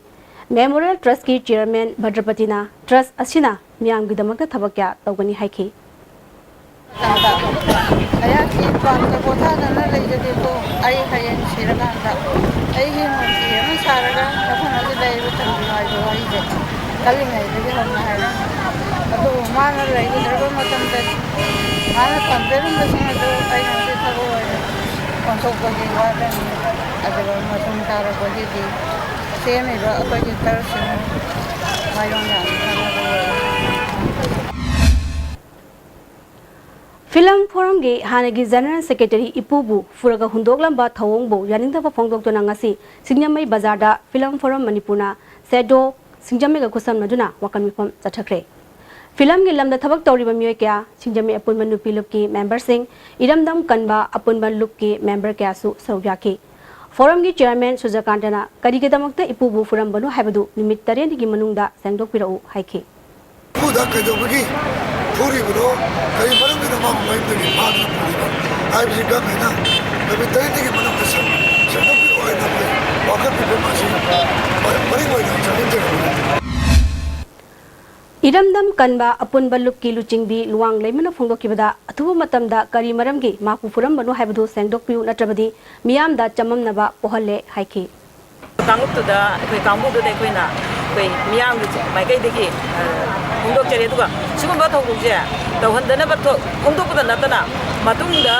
ꯃꯦꯃꯣꯔꯤꯌꯦꯜ ꯇ꯭ꯔꯁꯀꯤ ꯆꯤꯌꯔꯃꯦꯟ ꯚꯗ꯭ꯔꯄꯇꯤꯅ ꯇ꯭ꯔꯁ ꯑꯁꯤꯅ ꯃꯤꯌꯥꯝꯒꯤꯗꯃꯛꯇ ꯊꯕꯛ ꯀꯌꯥ ꯇꯧꯒꯅꯤ ꯍꯥꯏꯈꯤ꯫ ꯑꯩꯍꯥꯛꯀꯤ ꯄꯥꯝꯗ ꯄꯣꯊꯥꯗꯅ ꯂꯩꯖꯒꯦꯀꯣ꯫ ꯑꯩ ꯍꯌꯦꯡ ꯁꯤꯔꯀꯥꯟꯗ ꯑꯩꯒꯤ ꯃꯨꯔꯇꯤ ꯑꯃ ꯁꯥꯔꯒ ꯃꯐꯝ ꯑꯁꯤꯗ ꯑꯩꯕꯨ ꯊꯝꯕꯤꯌꯨ ꯍꯥꯏꯕ ꯋꯥꯍꯩꯁꯦ ꯈꯜꯂꯤꯉꯩꯗꯒꯤ ꯍꯧꯅ ꯍꯥꯏꯔꯝꯃꯤ꯫ ꯑꯗꯨꯕꯨ ꯃꯥꯅ ꯂꯩꯈꯤꯗ꯭ꯔꯕ ꯃꯇꯝꯗ ꯃꯥꯅ ꯇꯝꯖꯔꯝꯕꯁꯤꯡ ꯑꯗꯨ ꯑꯩꯅ ꯍꯧꯖꯤꯛ ꯊꯕꯛ ꯑꯣꯏꯅ ꯑꯣꯟꯊꯣꯛꯄꯒꯤ ꯋꯥꯈꯜꯅꯤ꯫ ꯑꯗꯨꯒ ꯃꯇꯨꯡ ꯇꯥꯔꯛꯄꯒꯤꯗꯤ ꯁꯦꯝꯃꯤꯕ ꯑꯩꯈꯣꯏꯒꯤ ꯇꯔꯁꯤꯡ ꯃꯥꯏꯌꯣꯛꯅ ꯈꯪꯅꯕ ꯑꯣꯏꯔꯦ꯫ ꯐꯤꯂꯝ ꯐꯣꯔꯝꯒꯤ ꯍꯥꯟꯅꯒꯤ ꯖꯦꯅꯔꯦꯜ ꯁꯦꯀ꯭ꯔꯦꯇꯔꯤ ꯏꯄꯨꯕꯨ ꯐꯨꯔꯒ ꯍꯨꯟꯗꯣꯛꯂꯝꯕ ꯊꯧꯑꯣꯡꯕꯨ ꯌꯥꯅꯤꯡꯗꯕ ꯐꯣꯡꯗꯣꯛꯇꯨꯅ ꯉꯁꯤ ꯁꯤꯡꯖꯃꯩ ꯕꯖꯥꯔꯗ ꯐꯤꯂꯝ ꯐꯣꯔꯝ ꯃꯅꯤꯄꯨꯔꯅ, ꯁꯦꯗꯣ, ꯁꯤꯡꯖꯃꯩꯒ ꯈꯨꯠꯁꯝꯅꯗꯨꯅ ꯋꯥꯀꯟ ꯃꯤꯐꯝ ꯆꯠꯊꯈ꯭ꯔꯦ꯫ ꯐꯤꯂꯝꯒꯤ ꯂꯝꯗ ꯊꯕꯛ ꯇꯧꯔꯤꯕ ꯃꯤꯑꯣꯏ ꯀꯌꯥ, ꯁꯤꯡꯖꯃꯩ ꯑꯄꯨꯟꯕ ꯅꯨꯄꯤ ꯂꯨꯞꯀꯤ ꯃꯦꯝꯕꯔꯁꯤꯡ, ꯏꯔꯝꯗꯝ ꯀꯟꯕ ꯑꯄꯨꯟꯕ ꯂꯨꯞꯀꯤ ꯃꯦꯝꯕꯔ ꯀꯌꯥꯁꯨ ꯁꯔꯨꯛ ꯌꯥꯈꯤ꯫ ꯐꯣꯔꯝꯒꯤ ꯆꯤꯌꯔꯃꯦꯟ ꯁꯨꯔꯖꯀꯥꯟꯇꯅ ꯀꯔꯤꯒꯤꯗꯃꯛꯇ ꯏꯄꯨꯕꯨ ꯐꯨꯔꯝꯕꯅꯣ ꯍꯥꯏꯕꯗꯨ ꯅꯨꯃꯤꯠ ꯇꯔꯦꯠꯅꯤꯒꯤ ꯃꯅꯨꯡꯗ ꯁꯦꯡꯗꯣꯛꯄꯤꯔꯛꯎ ꯍꯥꯏꯈꯤ꯫ ꯏꯄꯨꯗ ꯀꯩꯗꯧꯕꯒꯤ ꯐꯨꯔꯤꯕꯅꯣ, ꯀꯔꯤ ꯃꯔꯝꯒꯤꯅꯣ ꯃꯥꯕꯨ ꯃꯌꯨꯝꯗꯒꯤ ꯐꯥꯗꯨꯅ ꯄꯨꯔꯤꯕ ꯍꯥꯏꯕꯁꯤ ꯒꯃꯦꯟꯅ ꯅꯨꯃꯤꯠ ꯇꯔꯦꯠꯇꯒꯤ ꯃꯅꯨꯡꯗ ꯁꯦꯡ-, ꯁꯦꯡꯗꯣꯛꯄꯤꯔꯛꯑꯣ ꯍꯥꯏꯅ ꯑꯩꯈꯣꯏ ꯋꯥꯀꯠ ꯄꯤꯐꯝ ꯑꯁꯤ ꯃꯔꯤꯡ ꯑꯣꯏꯅ ꯆꯠꯃꯤꯟꯅꯔꯕꯅꯤ꯫ ꯏꯔꯝꯗꯝ ꯀꯟꯕ ꯑꯄꯨꯟꯕ ꯂꯨꯞꯀꯤ ꯂꯨꯆꯤꯡꯕꯤ ꯂꯨꯋꯥꯡ ꯂꯩꯃꯅ ꯐꯣꯡꯗꯣꯛꯈꯤꯕꯗ, ꯑꯊꯨꯕ ꯃꯇꯝꯗ ꯀꯔꯤ ꯃꯔꯝꯒꯤ ꯃꯍꯥꯛꯄꯨ ꯐꯨꯔꯝꯕꯅꯣ ꯍꯥꯏꯕꯗꯨ ꯁꯦꯡꯗꯣꯛꯄꯤꯌꯨ, ꯅꯠꯇ꯭ꯔꯕꯗꯤ ꯃꯤꯌꯥꯝꯗ ꯆꯃꯝꯅꯕ ꯄꯣꯛꯍꯜꯂꯦ ꯍꯥꯏꯈꯤ꯫ ꯀꯥꯡꯂꯨꯞꯇꯨꯗ ꯑꯩꯈꯣꯏ ꯀꯥꯡꯕꯨꯗꯨꯗ ꯑꯩꯈꯣꯏꯅ ꯑꯩꯈꯣꯏ ꯃꯤꯌꯥꯝꯒꯤ ꯃꯥꯏꯀꯩꯗꯒꯤ, ꯑ, ꯐꯣꯡꯗꯣꯛꯆꯔꯤ꯫ ꯑꯗꯨꯒ ꯁꯤꯒꯨꯝꯕ ꯊꯧꯗꯣꯛꯁꯦ ꯇꯧꯍꯟꯗꯅꯕ ꯊꯣ-, ꯐꯣꯡꯗꯣꯛꯄꯗ ꯅꯠꯇꯅ, ꯃꯇꯨꯡꯗ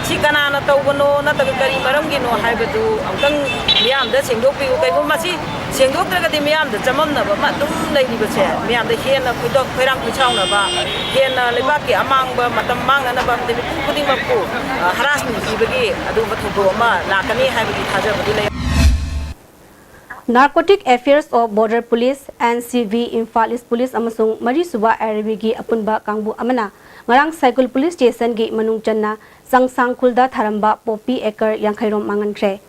ꯁꯤ ꯀꯅꯥꯅ ꯇꯧꯕꯅꯣ ꯅꯠꯇ꯭ꯔꯒ ꯀꯔꯤ ꯃꯔꯝꯒꯤꯅꯣ ꯍꯥꯏꯕꯗꯨ ꯑꯃꯨꯛꯇꯪ ꯃꯤꯌꯥꯝꯗ ꯁꯦꯡꯗꯣꯛꯄꯤꯌꯨ꯫ ꯀꯩꯒꯨꯝꯕ ꯃꯁꯤ ꯁꯦꯡꯗꯣꯛꯇ꯭ꯔꯒꯗꯤ ꯃꯤꯌꯥꯝꯗ ꯆꯃꯝꯅꯕ ꯑꯃ ꯑꯗꯨꯝ ꯂꯩꯔꯤꯕꯁꯦ, ꯃꯤꯌꯥꯝꯗ ꯍꯦꯟꯅ ꯈꯣꯏꯗꯣꯛ-, ꯈꯣꯏꯔꯥꯡ ꯈꯣꯏꯁꯥꯎꯅꯕ, ꯍꯦꯟꯅ ꯂꯩꯕꯥꯛꯀꯤ ꯑꯃꯥꯡꯕ ꯃꯇꯝ ꯃꯥꯡꯅꯅꯕ ꯑꯃꯗꯤ ꯃꯤꯄꯨꯝ ꯈꯨꯗꯤꯡꯃꯛꯄꯨ, ꯑ, ꯍꯔꯥꯁꯃꯦꯟ ꯄꯤꯕꯒꯤ ꯑꯗꯨꯒꯨꯝꯕ ꯊꯧꯗꯣꯛ ꯑꯃ ꯂꯥꯛꯀꯅꯤ ꯍꯥꯏꯕꯒꯤ ꯊꯥꯖꯕꯗꯨ ꯂꯩ꯫ Narcotic Affairs of Border Police, N C B, Imphal east police ꯑꯃꯁꯨꯡ ꯃꯔꯤꯁꯨꯕ ꯑꯦ ꯑꯥꯔ ꯕꯤꯒꯤ ꯑꯄꯨꯟꯕ ꯀꯥꯡꯕꯨ ꯑꯃꯅ ꯉꯔꯥꯡ ꯁꯥꯏꯀꯨꯜ ꯄꯨꯂꯤꯁ ꯁ꯭ꯇꯦꯁꯟꯒꯤ ꯃꯅꯨꯡ ꯆꯟꯅ ꯆꯪꯁꯥꯡꯈꯨꯜꯗ ꯊꯥꯔꯝꯕ ꯄꯣꯄꯤ ꯑꯦꯀꯔ ꯌꯥꯡꯈꯩꯔꯣꯝ ꯃꯥꯡꯍꯟꯈ꯭ꯔꯦ꯫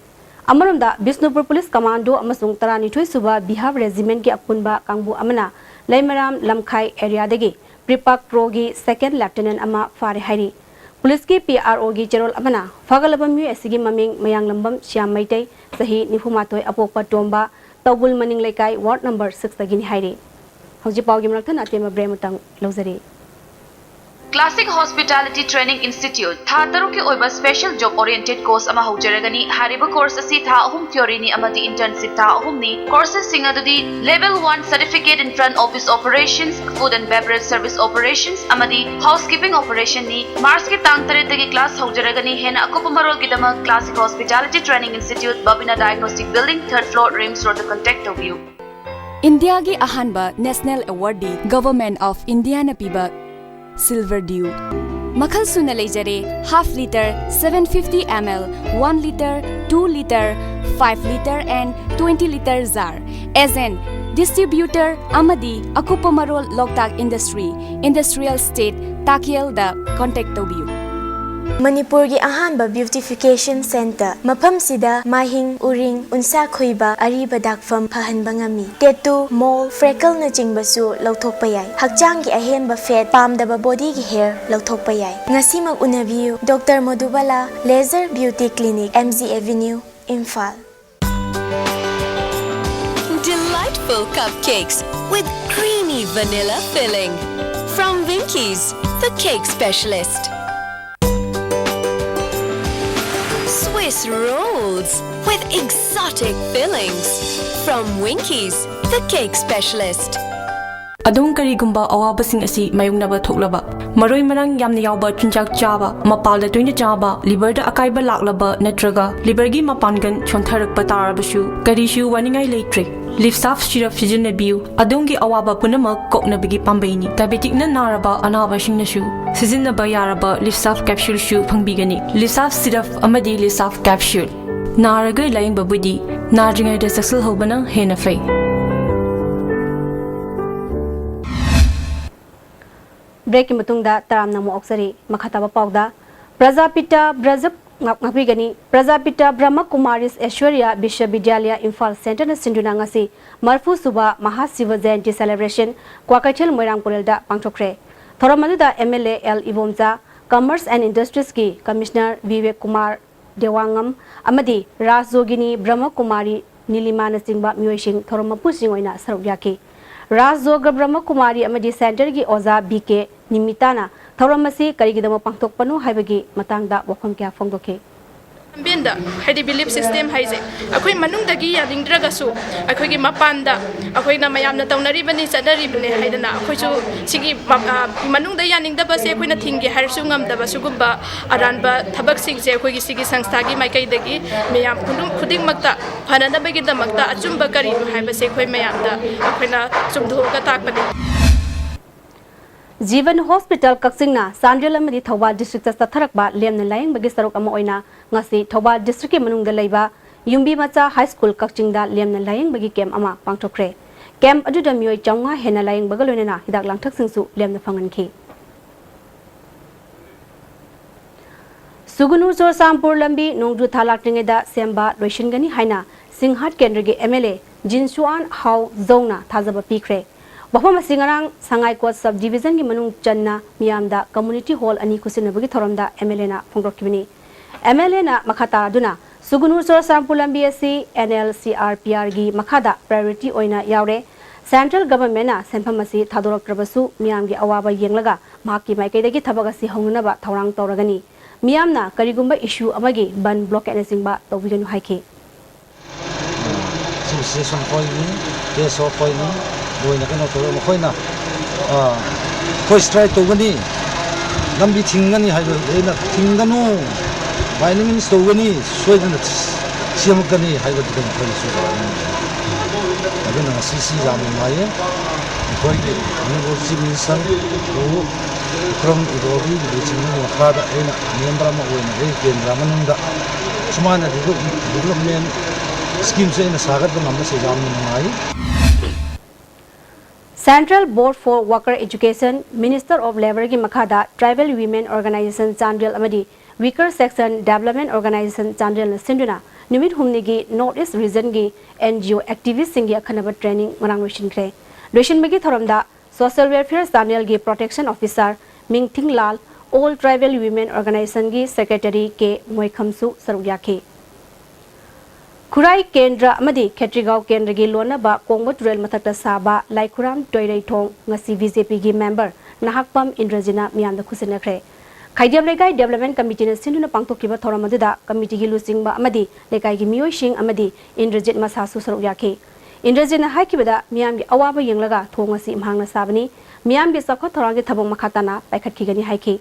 ꯑꯃꯔꯣꯝꯗ, ꯕꯤꯁꯅꯨꯄꯨꯔ ꯄꯨꯂꯤꯁ ꯀꯃꯥꯟꯗꯣ ꯑꯃꯁꯨꯡ ꯇꯔꯥꯅꯤꯊꯣꯏꯁꯨꯕ ꯕꯤꯍꯥꯔ ꯔꯦꯖꯤꯃꯦꯟꯠꯀꯤ ꯑꯄꯨꯟꯕ ꯀꯥꯡꯕꯨ ꯑꯃꯅ ꯂꯩꯃꯔꯥꯝ ꯂꯝꯈꯥꯏ ꯑꯦꯔꯤꯌꯥꯗꯒꯤ ꯄ꯭ꯔꯤꯄꯥꯛ ꯄ꯭ꯔꯣꯒꯤ ꯁꯦꯀꯦꯟ ꯂꯦꯐꯇꯤꯅꯦꯟꯠ ꯑꯃ ꯐꯥꯔꯦ ꯍꯥꯏꯔꯤ꯫ ꯄꯨꯂꯤꯁꯀꯤ ꯄꯤ ꯑꯥꯔ ꯑꯣꯒꯤ ꯆꯦꯔꯣꯜ ꯑꯃꯅ ꯐꯥꯒꯠꯂꯕ ꯃꯤꯑꯣꯏ ꯑꯁꯤꯒꯤ ꯃꯃꯤꯡ ꯃꯌꯥꯡꯂꯝꯕꯝ ꯁ꯭ꯌꯥꯝ ꯃꯩꯇꯩ, ꯆꯍꯤ ꯅꯤꯐꯨ ꯃꯥꯊꯣꯏ, ꯑꯄꯣꯛꯄ ꯇꯣꯝꯕ, ꯇꯧꯕꯨꯜ ꯃꯅꯤꯡ ꯂꯩꯀꯥꯏ, ꯋꯥꯔꯗ ꯅꯝꯕꯔ ꯁꯤꯛꯁꯇꯒꯤꯅꯤ ꯍꯥꯏꯔꯤ꯫ ꯍꯧꯖꯤꯛ ꯄꯥꯎꯒꯤ ꯃꯔꯛ ꯊꯠꯅ ꯑꯇꯦꯟꯕ ꯕ꯭ꯔꯦꯛ ꯑꯃꯇꯪ ꯂꯧꯖꯔꯤ꯫ Classic Hospitality Training Institute ꯊꯥ ꯇꯔꯨꯛꯀꯤ ꯑꯣꯏꯕ special job oriented course ꯑꯃ ꯍꯧꯖꯔꯒꯅꯤ꯫ ꯍꯥꯏꯔꯤꯕ course ꯑꯁꯤ ꯊꯥ ꯑꯍꯨꯝ theoryꯅꯤ ꯑꯃꯗꯤ internship ꯊꯥ ꯑꯍꯨꯝꯅꯤ꯫ Courses ꯁꯤꯡ ꯑꯗꯨꯗꯤ Level one Certificate in Front Office Operations, Food and Beverage Service Operations ꯑꯃꯗꯤ Housekeeping Operationꯅꯤ꯫ Marchꯀꯤ ꯇꯥꯡ ꯇꯔꯦꯠꯇꯒꯤ class ꯍꯧꯖꯔꯒꯅꯤ꯫ ꯍꯦꯟꯅ ꯑꯀꯨꯞꯄ ꯃꯔꯣꯜꯒꯤꯗꯃꯛ Classic Hospitality Training Institute, Babina Diagnostic Building, third floor, RIMS Roadꯇ contact ꯇꯧꯕꯤꯌꯨ꯫ ꯏꯟꯗꯤꯌꯥꯒꯤ ꯑꯍꯥꯟꯕ national awardꯗꯤ Government of Indiaꯅ ꯄꯤꯕ Silver Dew ꯃꯈꯜ ꯁꯨꯅ ꯂꯩꯖꯔꯦ: half litre, seven fifty ml, one litre, two litre, five litre and twenty litre jar꯫ Agent, distributor ꯑꯃꯗꯤ ꯑꯀꯨꯞꯄ ꯃꯔꯣꯜ ꯂꯣꯛꯇꯥꯛ Industry, Industrial Estate, ꯇꯥꯀꯦꯜꯗ contact ꯇꯧꯕꯤꯌꯨ꯫ ꯃꯅꯤꯄꯨꯔꯒꯤ ꯑꯍꯥꯟꯕ beautification centre꯫ ꯃꯐꯝꯁꯤꯗ ꯃꯥꯏꯍꯤꯡ, ꯎꯔꯤꯡ, ꯎꯟꯁꯥ ꯈꯨꯏꯕ, ꯑꯔꯤꯕ ꯗꯥꯛꯐꯝ ꯐꯍꯟꯕ ꯉꯝꯃꯤ꯫ Tattoo, mole, freckleꯅꯆꯤꯡꯕꯁꯨ ꯂꯧꯊꯣꯛꯄ ꯌꯥꯏ꯫ ꯍꯛꯆꯥꯡꯒꯤ ꯑꯍꯦꯟꯕ fat, ꯄꯥꯝꯗꯕ bodyꯒꯤ hair ꯂꯧꯊꯣꯛꯄ ꯌꯥꯏ꯫ ꯉꯁꯤꯃꯛ ꯎꯅꯕꯤꯌꯨ꯫ Doctor ꯃꯣꯗꯨꯕꯥꯂꯥ Laser Beauty Clinic, M G Avenue, Imphal. Delightful cupcakes with creamy vanilla filling. From Winkies, the cake specialist. Swiss rolls with exotic fillings. From Winkies, the cake specialist. ꯑꯗꯣꯝ ꯀꯔꯤꯒꯨꯝꯕ ꯑꯋꯥꯕꯁꯤꯡ ꯑꯁꯤ ꯃꯥꯌꯣꯛꯅꯕ ꯊꯣꯛꯂꯕ, ꯃꯔꯣꯏ ꯃꯔꯥꯡ ꯌꯥꯝꯅ ꯌꯥꯎꯕ ꯆꯤꯟꯖꯥꯛ ꯆꯥꯕ, ꯃꯄꯥꯜꯗ ꯇꯣꯏꯅ ꯆꯥꯕ, liverꯗ ꯑꯀꯥꯏꯕ ꯂꯥꯛꯂꯕ ꯅꯠꯇ꯭ꯔꯒ liverꯒꯤ ꯃꯄꯥꯡꯒꯜ ꯁꯣꯟꯊꯔꯛꯄ ꯇꯥꯔꯕꯁꯨ, ꯀꯔꯤꯁꯨ ꯋꯥꯅꯤꯡꯉꯥꯏ ꯂꯩꯇ꯭ꯔꯦ꯫ Liv Surf syrup ꯁꯤꯖꯤꯟꯅꯕꯤꯌꯨ꯫ ꯑꯗꯣꯝꯒꯤ ꯑꯋꯥꯕ ꯄꯨꯝꯅꯃꯛ ꯀꯣꯛꯅꯕꯒꯤ ꯄꯥꯝꯕꯩꯅꯤ꯫ Diabeticꯅ ꯅꯥꯔꯕ ꯑꯅꯥꯕꯁꯤꯡꯅꯁꯨ ꯁꯤꯖꯤꯟꯅꯕ ꯌꯥꯔꯕ Liv Surf capsuleꯁꯨ ꯐꯪꯕꯤꯒꯅꯤ꯫ Liv Surf syrup ꯑꯃꯗꯤ Liv Surf capsule꯫ ꯅꯥꯔꯒ ꯂꯥꯌꯦꯡꯕꯕꯨꯗꯤ ꯅꯥꯗ꯭ꯔꯤꯉꯩꯗ ꯆꯦꯛꯁꯤꯜꯍꯧꯕꯅ ꯍꯦꯟꯅ ꯐꯩ꯫ ꯕ꯭ꯔꯦꯛꯀꯤ ꯃꯇꯨꯡꯗ ꯇꯔꯥꯝꯅ ꯑꯃꯨꯛ ꯑꯣꯛꯆꯔꯤ꯫ ꯃꯈꯥ ꯇꯥꯕ ꯄꯥꯎꯗ, ꯄ꯭ꯔꯖꯥꯄꯤꯇꯥ ꯕ꯭ꯔꯖ-, ꯉꯥꯛ-, ꯉꯥꯛꯄꯤꯒꯅꯤ꯫ ꯄ꯭ꯔꯖꯥꯄꯤꯇꯥ ꯕ꯭ꯔꯍ꯭ꯃ ꯀꯨꯃꯥꯔꯤꯁ ꯑꯦꯁ꯭ꯋꯔꯤꯌꯥ ꯕꯤꯁ꯭ꯋꯕꯤꯗ꯭ꯌꯥꯂꯌ ꯏꯝꯐꯥꯜ ꯁꯦꯟꯇꯔꯅ ꯁꯤꯟꯗꯨꯅ ꯉꯁꯤ ꯃꯔꯐꯨ ꯁꯨꯕ ꯃꯍꯥꯁꯤꯚ ꯖꯌꯟꯇꯤ celebration ꯀ꯭ꯋꯥꯀꯩꯊꯦꯜ ꯃꯣꯏꯔꯥꯡ ꯄꯨꯔꯦꯜꯗ ꯄꯥꯡꯊꯣꯛꯈ꯭ꯔꯦ꯫ ꯊꯧꯔꯝ ꯑꯗꯨꯗ M L A L Ibomcha, Commerce and Industriesꯀꯤ Commissioner Bibek Kumar ꯗꯦꯋꯥꯉꯝ ꯑꯃꯗꯤ ꯔꯥꯖꯌꯣꯒꯤꯅꯤ ꯕ꯭ꯔꯍꯃ ꯀꯨꯃꯥꯔꯤ ꯅꯤꯂꯤꯃꯥꯅꯆꯤꯡꯕ ꯃꯤꯑꯣꯏꯁꯤꯡ ꯊꯧꯔꯝ ꯃꯄꯨꯁꯤꯡ ꯑꯣꯏꯅ ꯁꯔꯨꯛ ꯌꯥꯈꯤ꯫ ꯔꯥꯖꯌꯣꯒ ꯕ꯭ꯔꯍꯃ ꯀꯨꯃꯥꯔꯤ ꯑꯃꯗꯤ Centreꯒꯤ ꯑꯣꯖꯥ ꯕꯤ ꯀꯦ ꯅꯤꯃꯤꯇꯥꯅ ꯊꯧꯔꯝ ꯑꯁꯤ ꯀꯔꯤꯒꯤꯗꯃꯛ ꯄꯥꯡꯊꯣꯛꯄꯅꯣ ꯍꯥꯏꯕꯒꯤ ꯃꯇꯥꯡꯗ ꯋꯥꯐꯝ ꯀꯌꯥ ꯐꯣꯡꯗꯣꯛꯈꯤ꯫ ꯂꯝꯕꯦꯟꯗ, ꯍꯥꯏꯗꯤ belief system ꯍꯥꯏꯁꯦ, ꯑꯩꯈꯣꯏ ꯃꯅꯨꯡꯗꯒꯤ ꯌꯥꯅꯤꯡꯗ꯭ꯔꯒꯁꯨ ꯑꯩꯈꯣꯏꯒꯤ ꯃꯄꯥꯟꯗ ꯑꯩꯈꯣꯏꯅ ꯃꯌꯥꯝꯅ ꯇꯧꯅꯔꯤꯕꯅꯤ, ꯆꯠꯅꯔꯤꯕꯅꯤ ꯍꯥꯏꯗꯅ ꯑꯩꯈꯣꯏꯁꯨ ꯁꯤꯒꯤ ꯃ-, ꯑ, ꯃꯅꯨꯡꯗ ꯌꯥꯅꯤꯡꯗꯕꯁꯦ ꯑꯩꯈꯣꯏꯅ ꯊꯤꯡꯒꯦ ꯍꯥꯏꯔꯁꯨ ꯉꯝꯗꯕ ꯁꯤꯒꯨꯝꯕ ꯑꯔꯥꯟꯕ ꯊꯕꯛꯁꯤꯡꯁꯦ ꯑꯩꯈꯣꯏꯒꯤ ꯁꯤꯒꯤ ꯁꯪꯁꯊꯥꯒꯤ ꯃꯥꯏꯀꯩꯗꯒꯤ ꯃꯌꯥꯝ ꯄꯨꯝꯅꯃꯛ ꯈꯨꯗꯤꯡꯃꯛꯇ ꯐꯅꯅꯕꯒꯤꯗꯃꯛꯇ ꯑꯆꯨꯝꯕ ꯀꯔꯤꯅꯣ ꯍꯥꯏꯕꯁꯦ ꯑꯩꯈꯣꯏ ꯃꯌꯥꯝꯗ ꯑꯩꯈꯣꯏꯅ ꯆꯨꯝꯊꯣꯛꯑꯒ ꯇꯥꯛꯄꯅꯤ꯫ ꯖꯤꯕꯟ Hospital ꯀꯛꯆꯤꯡꯅ ꯆꯥꯟꯗꯦꯜ ꯑꯃꯗꯤ ꯊꯧꯕꯥꯜ districtꯇ ꯆꯠꯊꯔꯛꯄ ꯂꯦꯝꯅ ꯂꯥꯌꯦꯡꯕꯒꯤ ꯁꯔꯨꯛ ꯑꯃ ꯑꯣꯏꯅ ꯉꯁꯤ ꯊꯧꯕꯥꯜ districtꯀꯤ ꯃꯅꯨꯡꯗ ꯂꯩꯕ ꯌꯨꯝꯕꯤ ꯃꯆꯥ High School ꯀꯛꯆꯤꯡꯗ ꯂꯦꯝꯅ ꯂꯥꯌꯦꯡꯕꯒꯤ camp ꯑꯃ ꯄꯥꯡꯊꯣꯛꯈ꯭ꯔꯦ꯫ Camp ꯑꯗꯨꯗ ꯃꯤꯑꯣꯏ ꯆꯥꯝꯃꯉꯥ ꯍꯦꯟꯅ ꯂꯥꯌꯦꯡꯕꯒ ꯂꯣꯏꯅꯅ ꯍꯤꯗꯥꯛ ꯂꯥꯡꯊꯛꯁꯤꯡꯁꯨ ꯂꯦꯝꯅ ꯐꯪꯍꯟꯈꯤ꯫ ꯁꯨꯒꯨꯅꯨ ꯆꯨꯔꯆꯥꯟꯄꯨꯔ ꯂꯝꯕꯤ ꯅꯣꯡꯖꯨ ꯊꯥ ꯂꯥꯛꯇ꯭ꯔꯤꯉꯩꯗ ꯁꯦꯝꯕ ꯂꯣꯏꯁꯤꯟꯒꯅꯤ ꯍꯥꯏꯅ ꯁꯤꯡꯍꯥꯠ ꯀꯦꯟꯗ꯭ꯔꯒꯤ MLA ꯖꯤꯟꯁꯨꯑꯥꯟ ꯍꯥꯎ ꯖꯧꯅ ꯊꯥꯖꯕ ꯄꯤꯈ꯭ꯔꯦ꯫ ꯋꯥꯐꯝ ꯑꯁꯤ ꯉꯔꯥꯡ ꯁꯉꯥꯏꯀꯣꯠ Sub Divisionꯒꯤ ꯃꯅꯨꯡ ꯆꯟꯅ ꯃꯤꯌꯥꯝꯗ community hall ꯑꯅꯤ ꯈꯨꯠꯁꯤꯟꯅꯕꯒꯤ ꯊꯧꯔꯝꯗ MLAꯅ ꯐꯣꯡꯗꯣꯛꯈꯤꯕꯅꯤ꯫ MLAꯅ ꯃꯈꯥ ꯇꯥꯗꯨꯅ ꯁꯨꯒꯨꯅꯨ ꯆꯨꯔꯆꯥꯟꯄꯨꯔ ꯂꯝꯕꯤ ꯑꯁꯤ NLCRPRꯒꯤ ꯃꯈꯥꯗ priority ꯑꯣꯏꯅ ꯌꯥꯎꯔꯦ꯫ Central Governmentꯅ ꯁꯦꯟꯐꯝ ꯑꯁꯤ ꯊꯥꯗꯣꯔꯛꯇ꯭ꯔꯕꯁꯨ ꯃꯤꯌꯥꯝꯒꯤ ꯑꯋꯥꯕ ꯌꯦꯡꯂꯒ ꯃꯍꯥꯛꯀꯤ ꯃꯥꯏꯀꯩꯗꯒꯤ ꯊꯕꯛ ꯑꯁꯤ ꯍꯧꯅꯅꯕ ꯊꯧꯔꯥꯡ ꯇꯧꯔꯒꯅꯤ꯫ ꯃꯤꯌꯥꯝꯅ ꯀꯔꯤꯒꯨꯝꯕ issue ꯑꯃꯒꯤ ꯕꯟ blockade ꯅꯆꯤꯡꯕ ꯇꯧꯕꯤꯒꯅꯨ ꯍꯥꯏꯈꯤ꯫ ꯁꯤ ꯁꯦꯁꯟ ꯑꯩꯈꯣꯏꯅꯤ, ꯀꯦꯁ ꯑꯩꯈꯣꯏꯅꯤ, ꯂꯣꯏꯅ ꯀꯩꯅꯣ ꯇꯧꯔꯒ ꯃꯈꯣꯏꯅ, ꯑ, ꯑꯩꯈꯣꯏ strike ꯇꯧꯒꯅꯤ, ꯂꯝꯕꯤ ꯊꯤꯡꯒꯅꯤ ꯍꯥꯏꯕ ꯑꯩꯅ ꯊꯤꯡꯒꯅꯨ, violence ꯇꯧꯒꯅꯤ, ꯁꯣꯏꯗꯅ ꯁꯦꯝꯃꯛꯀꯅꯤ ꯍꯥꯏꯕꯗꯨꯗ ꯃꯈꯣꯏꯅꯁꯨ ꯌꯥꯅꯤꯡꯗꯦ꯫ ꯑꯗꯨꯅ ꯉꯁꯤꯁꯤ ꯌꯥꯝꯅ ꯅꯨꯡꯉꯥꯏꯌꯦ꯫ ꯑꯩꯈꯣꯏꯒꯤ Honorable Chief Minister ꯎ ꯕꯤꯀ꯭ꯔꯝ ꯏꯕꯣꯕꯤꯒꯤ ꯂꯨꯆꯤꯡꯕꯒꯤ ꯃꯈꯥꯗ ꯑꯩꯅ member ꯑꯃ ꯑꯣꯏꯅ ꯑꯩ ꯀꯦꯟꯗ꯭ꯔ ꯃꯅꯨꯡꯗ ꯁꯨꯃꯥꯏꯅ develop-, development schemeꯁꯦ ꯑꯩꯅ ꯁꯥꯒꯠꯄ ꯉꯝꯕꯁꯦ ꯌꯥꯝꯅ ꯅꯨꯡꯉꯥꯏ꯫ Central Board for Worker Education, Minister of Labourꯒꯤ ꯃꯈꯥꯗ Tribal Women Organisation ꯆꯥꯟꯗꯦꯜ ꯑꯃꯗꯤ Weaker Section Development Organisation ꯆꯥꯟꯗꯦꯜꯅ ꯁꯤꯟꯗꯨꯅ ꯅꯨꯃꯤꯠ ꯍꯨꯝꯅꯤꯒꯤ North East Regionꯒꯤ NGO activistꯁꯤꯡꯒꯤ ꯑꯈꯟꯅꯕ training ꯉꯔꯥꯡ ꯂꯣꯏꯁꯤꯟꯈ꯭ꯔꯦ꯫ ꯂꯣꯏꯁꯤꯟꯕꯒꯤ ꯊꯧꯔꯝꯗ Social Welfare ꯆꯥꯟꯗꯦꯜꯒꯤ Protection Officer ꯃꯤꯡꯊꯤꯡꯂꯥꯜ All Tribal Women Organizationꯒꯤ Secretary ꯀꯦ ꯃꯣꯏꯈꯝꯁꯨ ꯁꯔꯨꯛ ꯌꯥꯈꯤ꯫ ꯈꯨꯔꯥꯏ ꯀꯦꯟꯗ꯭ꯔ ꯑꯃꯗꯤ ꯈꯦꯇ꯭ꯔꯤꯒꯥꯎ ꯀꯦꯟꯗ꯭ꯔꯒꯤ ꯂꯣꯟꯅꯕ ꯀꯣꯡꯕ ꯇꯨꯔꯦꯜ ꯃꯊꯛꯇ ꯁꯥꯕ ꯂꯥꯏꯈꯨꯔꯥꯝ ꯇꯣꯏꯔꯩꯊꯣꯡ ꯉꯁꯤ BJPꯒꯤ member ꯅꯍꯥꯛꯄꯝ ꯏꯟꯗ꯭ꯔꯖꯤꯠꯅ ꯃꯤꯌꯥꯝꯗ ꯈꯨꯠꯁꯤꯟꯅꯈ꯭ꯔꯦ꯫ ꯈꯥꯏꯗꯤꯌꯝ ꯂꯩꯀꯥꯏ development committeeꯅ ꯁꯤꯟꯗꯨꯅ ꯄꯥꯡꯊꯣꯛꯈꯤꯕ ꯊꯧꯔꯝ ꯑꯗꯨꯗ committeeꯒꯤ ꯂꯨꯆꯤꯡꯕ ꯑꯃꯗꯤ ꯂꯩꯀꯥꯏꯒꯤ ꯃꯤꯑꯣꯏꯁꯤꯡ ꯑꯃꯗꯤ ꯏꯟꯗ꯭ꯔꯖꯤꯠ ꯃꯁꯥꯁꯨ ꯁꯔꯨꯛ ꯌꯥꯈꯤ꯫ ꯏꯟꯗ꯭ꯔꯖꯤꯠꯅ ꯍꯥꯏꯈꯤꯕꯗ, ꯃꯤꯌꯥꯝꯒꯤ ꯑꯋꯥꯕ ꯌꯦꯡꯂꯒ ꯊꯣꯡ ꯑꯁꯤ ꯃꯍꯥꯛꯅ ꯁꯥꯕꯅꯤ, ꯃꯤꯌꯥꯝꯒꯤ ꯆꯥꯎꯈꯠ ꯊꯧꯔꯥꯡꯒꯤ ꯊꯕꯛ ꯃꯈꯥ ꯇꯥꯅ ꯄꯥꯏꯈꯠꯈꯤꯒꯅꯤ ꯍꯥꯏꯈꯤ꯫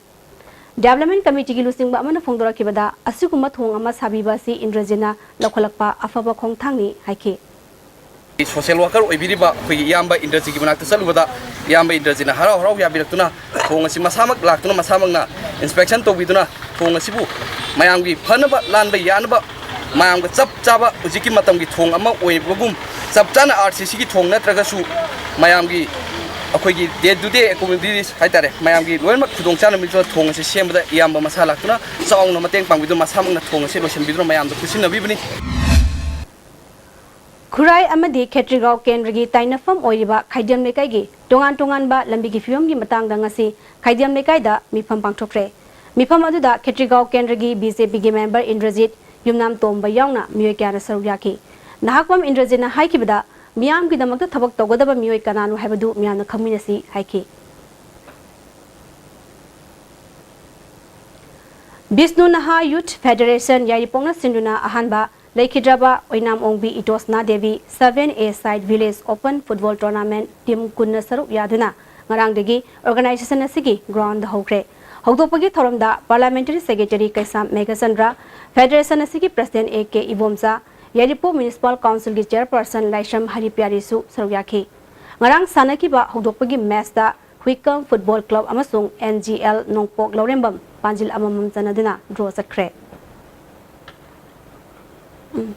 Development committeeꯒꯤ ꯂꯨꯆꯤꯡꯕ ꯑꯃꯅ ꯐꯣꯡꯗꯣꯔꯛꯈꯤꯕꯗ, ꯑꯁꯤꯒꯨꯝꯕ ꯊꯣꯡ ꯑꯃ ꯁꯥꯕꯤꯕ ꯑꯁꯤ ꯏꯟꯗ꯭ꯔꯖꯤꯠꯅ ꯂꯧꯈꯠꯂꯛꯄ ꯑꯐꯕ ꯈꯣꯡꯊꯥꯡꯅꯤ ꯍꯥꯏꯈꯤ꯫ Social worker ꯑꯣꯏꯕꯤꯔꯤꯕ ꯑꯩꯈꯣꯏꯒꯤ ꯏꯌꯥꯝꯕ ꯏꯟꯗ꯭ꯔꯖꯤꯠꯀꯤ ꯃꯅꯥꯛꯇ ꯆꯠꯂꯨꯕꯗ, ꯏꯌꯥꯝꯕ ꯏꯟꯗ꯭ꯔꯖꯤꯠꯅ ꯍꯔꯥꯎ ꯍꯔꯥꯎ ꯌꯥꯕꯤꯔꯛꯇꯨꯅ ꯊꯣꯡ ꯑꯁꯤ ꯃꯁꯥꯃꯛ ꯂꯥꯛꯇꯨꯅ ꯃꯁꯥꯃꯛꯅ inspection ꯇꯧꯕꯤꯗꯨꯅ ꯊꯣꯡ ꯑꯁꯤꯕꯨ ꯃꯌꯥꯝꯒꯤ ꯐꯅꯕ, ꯂꯥꯟꯕ ꯌꯥꯅꯕ, ꯃꯌꯥꯝꯒ ꯆꯞ ꯆꯥꯕ ꯍꯧꯖꯤꯛꯀꯤ ꯃꯇꯝꯒꯤ ꯊꯣꯡ ꯑꯃ ꯑꯣꯏꯕꯒꯨꯝ, ꯆꯞ ꯆꯥꯅ RCCꯒꯤ ꯊꯣꯡ ꯅꯠꯇ꯭ꯔꯒꯁꯨ ꯃꯌꯥꯝꯒꯤ ꯑꯩꯈꯣꯏꯒꯤ day to day activities ꯍꯥꯏꯇꯥꯔꯦ, ꯃꯌꯥꯝꯒꯤ ꯂꯣꯏꯅꯃꯛ ꯈꯨꯗꯣꯡ ꯆꯥꯅꯕ ꯊꯣꯡ ꯑꯁꯤ ꯁꯦꯝꯕꯗ ꯏꯌꯥꯝꯕ ꯃꯁꯥ ꯂꯥꯛꯇꯨꯅ ꯆꯥꯎꯅ ꯃꯇꯦꯡ ꯄꯥꯡꯕꯤꯗꯨꯅ ꯃꯁꯥꯃꯛꯅ ꯊꯣꯡ ꯑꯁꯤ ꯂꯣꯏꯁꯤꯟꯕꯤꯗꯨꯅ ꯃꯌꯥꯝꯗ ꯈꯨꯠꯁꯤꯟꯅꯕꯤꯕꯅꯤ꯫ ꯈꯨꯔꯥꯏ ꯑꯃꯗꯤ ꯈꯦꯇ꯭ꯔꯤꯒꯥꯎ ꯀꯦꯟꯗ꯭ꯔꯒꯤ ꯇꯥꯏꯅꯐꯝ ꯑꯣꯏꯔꯤꯕ ꯈꯥꯏꯗꯤꯌꯝ ꯂꯩꯀꯥꯏꯒꯤ ꯇꯣꯉꯥꯟ ꯇꯣꯉꯥꯟꯕ ꯂꯝꯕꯤꯒꯤ ꯐꯤꯕꯝꯒꯤ ꯃꯇꯥꯡꯗ ꯉꯁꯤ ꯈꯥꯏꯗꯤꯌꯝ ꯂꯩꯀꯥꯏꯗ ꯃꯤꯐꯝ ꯄꯥꯡꯊꯣꯛꯈ꯭ꯔꯦ꯫ ꯃꯤꯐꯝ ꯑꯗꯨꯗ ꯈꯦꯇ꯭ꯔꯤꯒꯥꯎ ꯀꯦꯟꯗ꯭ꯔꯒꯤ BJPꯒꯤ member ꯏꯟꯗ꯭ꯔꯖꯤꯠ, ꯌꯨꯝꯅꯥꯝ ꯇꯣꯝꯕ ꯌꯥꯎꯅ ꯃꯤꯑꯣꯏ ꯀꯌꯥꯅ ꯁꯔꯨꯛ ꯌꯥꯈꯤ꯫ ꯅꯍꯥꯛꯄꯝ ꯏꯟꯗ꯭ꯔꯖꯤꯠꯅ ꯍꯥꯏꯈꯤꯕꯗ, ꯃꯤꯌꯥꯝꯒꯤꯗꯃꯛꯇ ꯊꯕꯛ ꯇꯧꯒꯗꯕ ꯃꯤꯑꯣꯏ ꯀꯅꯥꯅꯣ ꯍꯥꯏꯕꯗꯨ ꯃꯤꯌꯥꯝꯅ ꯈꯪꯃꯤꯟꯅꯁꯤ ꯍꯥꯏꯈꯤ꯫ ꯕꯤꯁꯅꯨ ꯅꯍꯥ Youth Federation ꯌꯥꯏꯔꯤꯄꯣꯛꯅ ꯁꯤꯟꯗꯨꯅ ꯑꯍꯥꯟꯕ ꯂꯩꯈꯤꯗ꯭ꯔꯕ ꯑꯣꯏꯅꯥꯝ ꯑꯣꯡꯕꯤ ꯏꯇꯣꯁꯅꯥ Devi seven A side village open football tournament team ꯀꯨꯟꯅ ꯁꯔꯨꯛ ꯌꯥꯗꯨꯅ ꯉꯔꯥꯡꯗꯒꯤ organization ꯑꯁꯤꯒꯤ groundꯗ ꯍꯧꯈ꯭ꯔꯦ꯫ ꯍꯧꯗꯣꯛꯄꯒꯤ ꯊꯧꯔꯝꯗ parliamentary secretary ꯀꯩꯁꯥꯝ ꯃꯦꯘꯆꯟꯗ꯭ꯔ, federation ꯑꯁꯤꯒꯤ president A K Ibomcha, Yairipok Municipal Councilꯒꯤ chairperson ꯂꯥꯏꯁ꯭ꯔꯝ ꯍꯔꯤꯄ꯭ꯌꯥꯔꯤꯁꯨ ꯁꯔꯨꯛ ꯌꯥꯈꯤ꯫ ꯉꯔꯥꯡ ꯁꯥꯟꯅꯈꯤꯕ ꯍꯧꯗꯣꯛꯄꯒꯤ matchꯇ ꯍꯨꯏꯀꯝ Football Club ꯑꯃꯁꯨꯡ N G L ꯅꯣꯡꯄꯣꯛ ꯂꯧꯔꯦꯝꯕꯝ ꯄꯥꯟꯖꯤꯜ ꯑꯃꯃꯝ ꯆꯟꯅꯗꯨꯅ draw ꯆꯠꯈ꯭ꯔꯦ꯫ ꯎꯝ꯫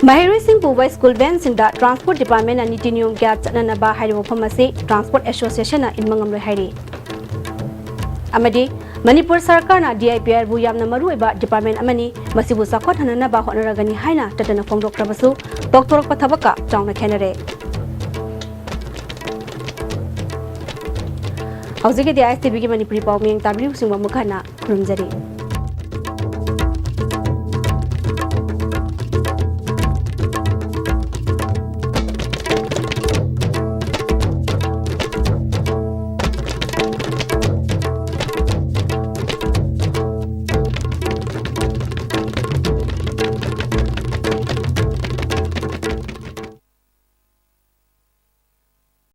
ꯃꯍꯩꯔꯣꯏꯁꯤꯡ ꯄꯨꯕ school vanꯁꯤꯡꯗ transport departmentꯅ ꯅꯤꯇꯤ ꯅꯤꯌꯣꯝ ꯀꯌꯥ ꯆꯠꯅꯅꯕ ꯍꯥꯏꯔꯤꯕ ꯋꯥꯐꯝ ꯑꯁꯤ Transport Associationꯅ ꯏꯟꯕ ꯉꯝꯂꯣꯏ ꯍꯥꯏꯔꯤ꯫ ꯑꯃꯗꯤ ꯃꯅꯤꯄꯨꯔ ꯁꯔꯀꯥꯔꯅ DIPRꯕꯨ ꯌꯥꯝꯅ ꯃꯔꯨꯑꯣꯏꯕ department ꯑꯃꯅꯤ, ꯃꯁꯤꯕꯨ ꯆꯥꯎꯈꯠꯍꯟꯅꯅꯕ ꯍꯣꯠꯅꯔꯒꯅꯤ ꯍꯥꯏꯅ ꯇꯠꯇꯅ ꯐꯣꯡꯗꯣꯛꯈ꯭ꯔꯕꯁꯨ, ꯇꯧꯊꯣꯔꯛꯄ ꯊꯕꯛꯀ ꯆꯥꯎꯅ ꯈꯦꯠꯅꯔꯦ꯫ ꯍꯧꯖꯤꯛꯀꯤꯗꯤ ꯑꯥꯏ ꯑꯦꯁ ꯇꯤ ꯚꯤꯒꯤ ꯃꯅꯤꯄꯨꯔꯤ ꯄꯥꯎ ꯃꯤꯌꯦꯡ ꯇꯥꯕꯤꯔꯤꯕꯁꯤꯡꯕꯨ ꯑꯃꯨꯛ ꯍꯟꯅ ꯈꯨꯔꯨꯝꯖꯔꯤ꯫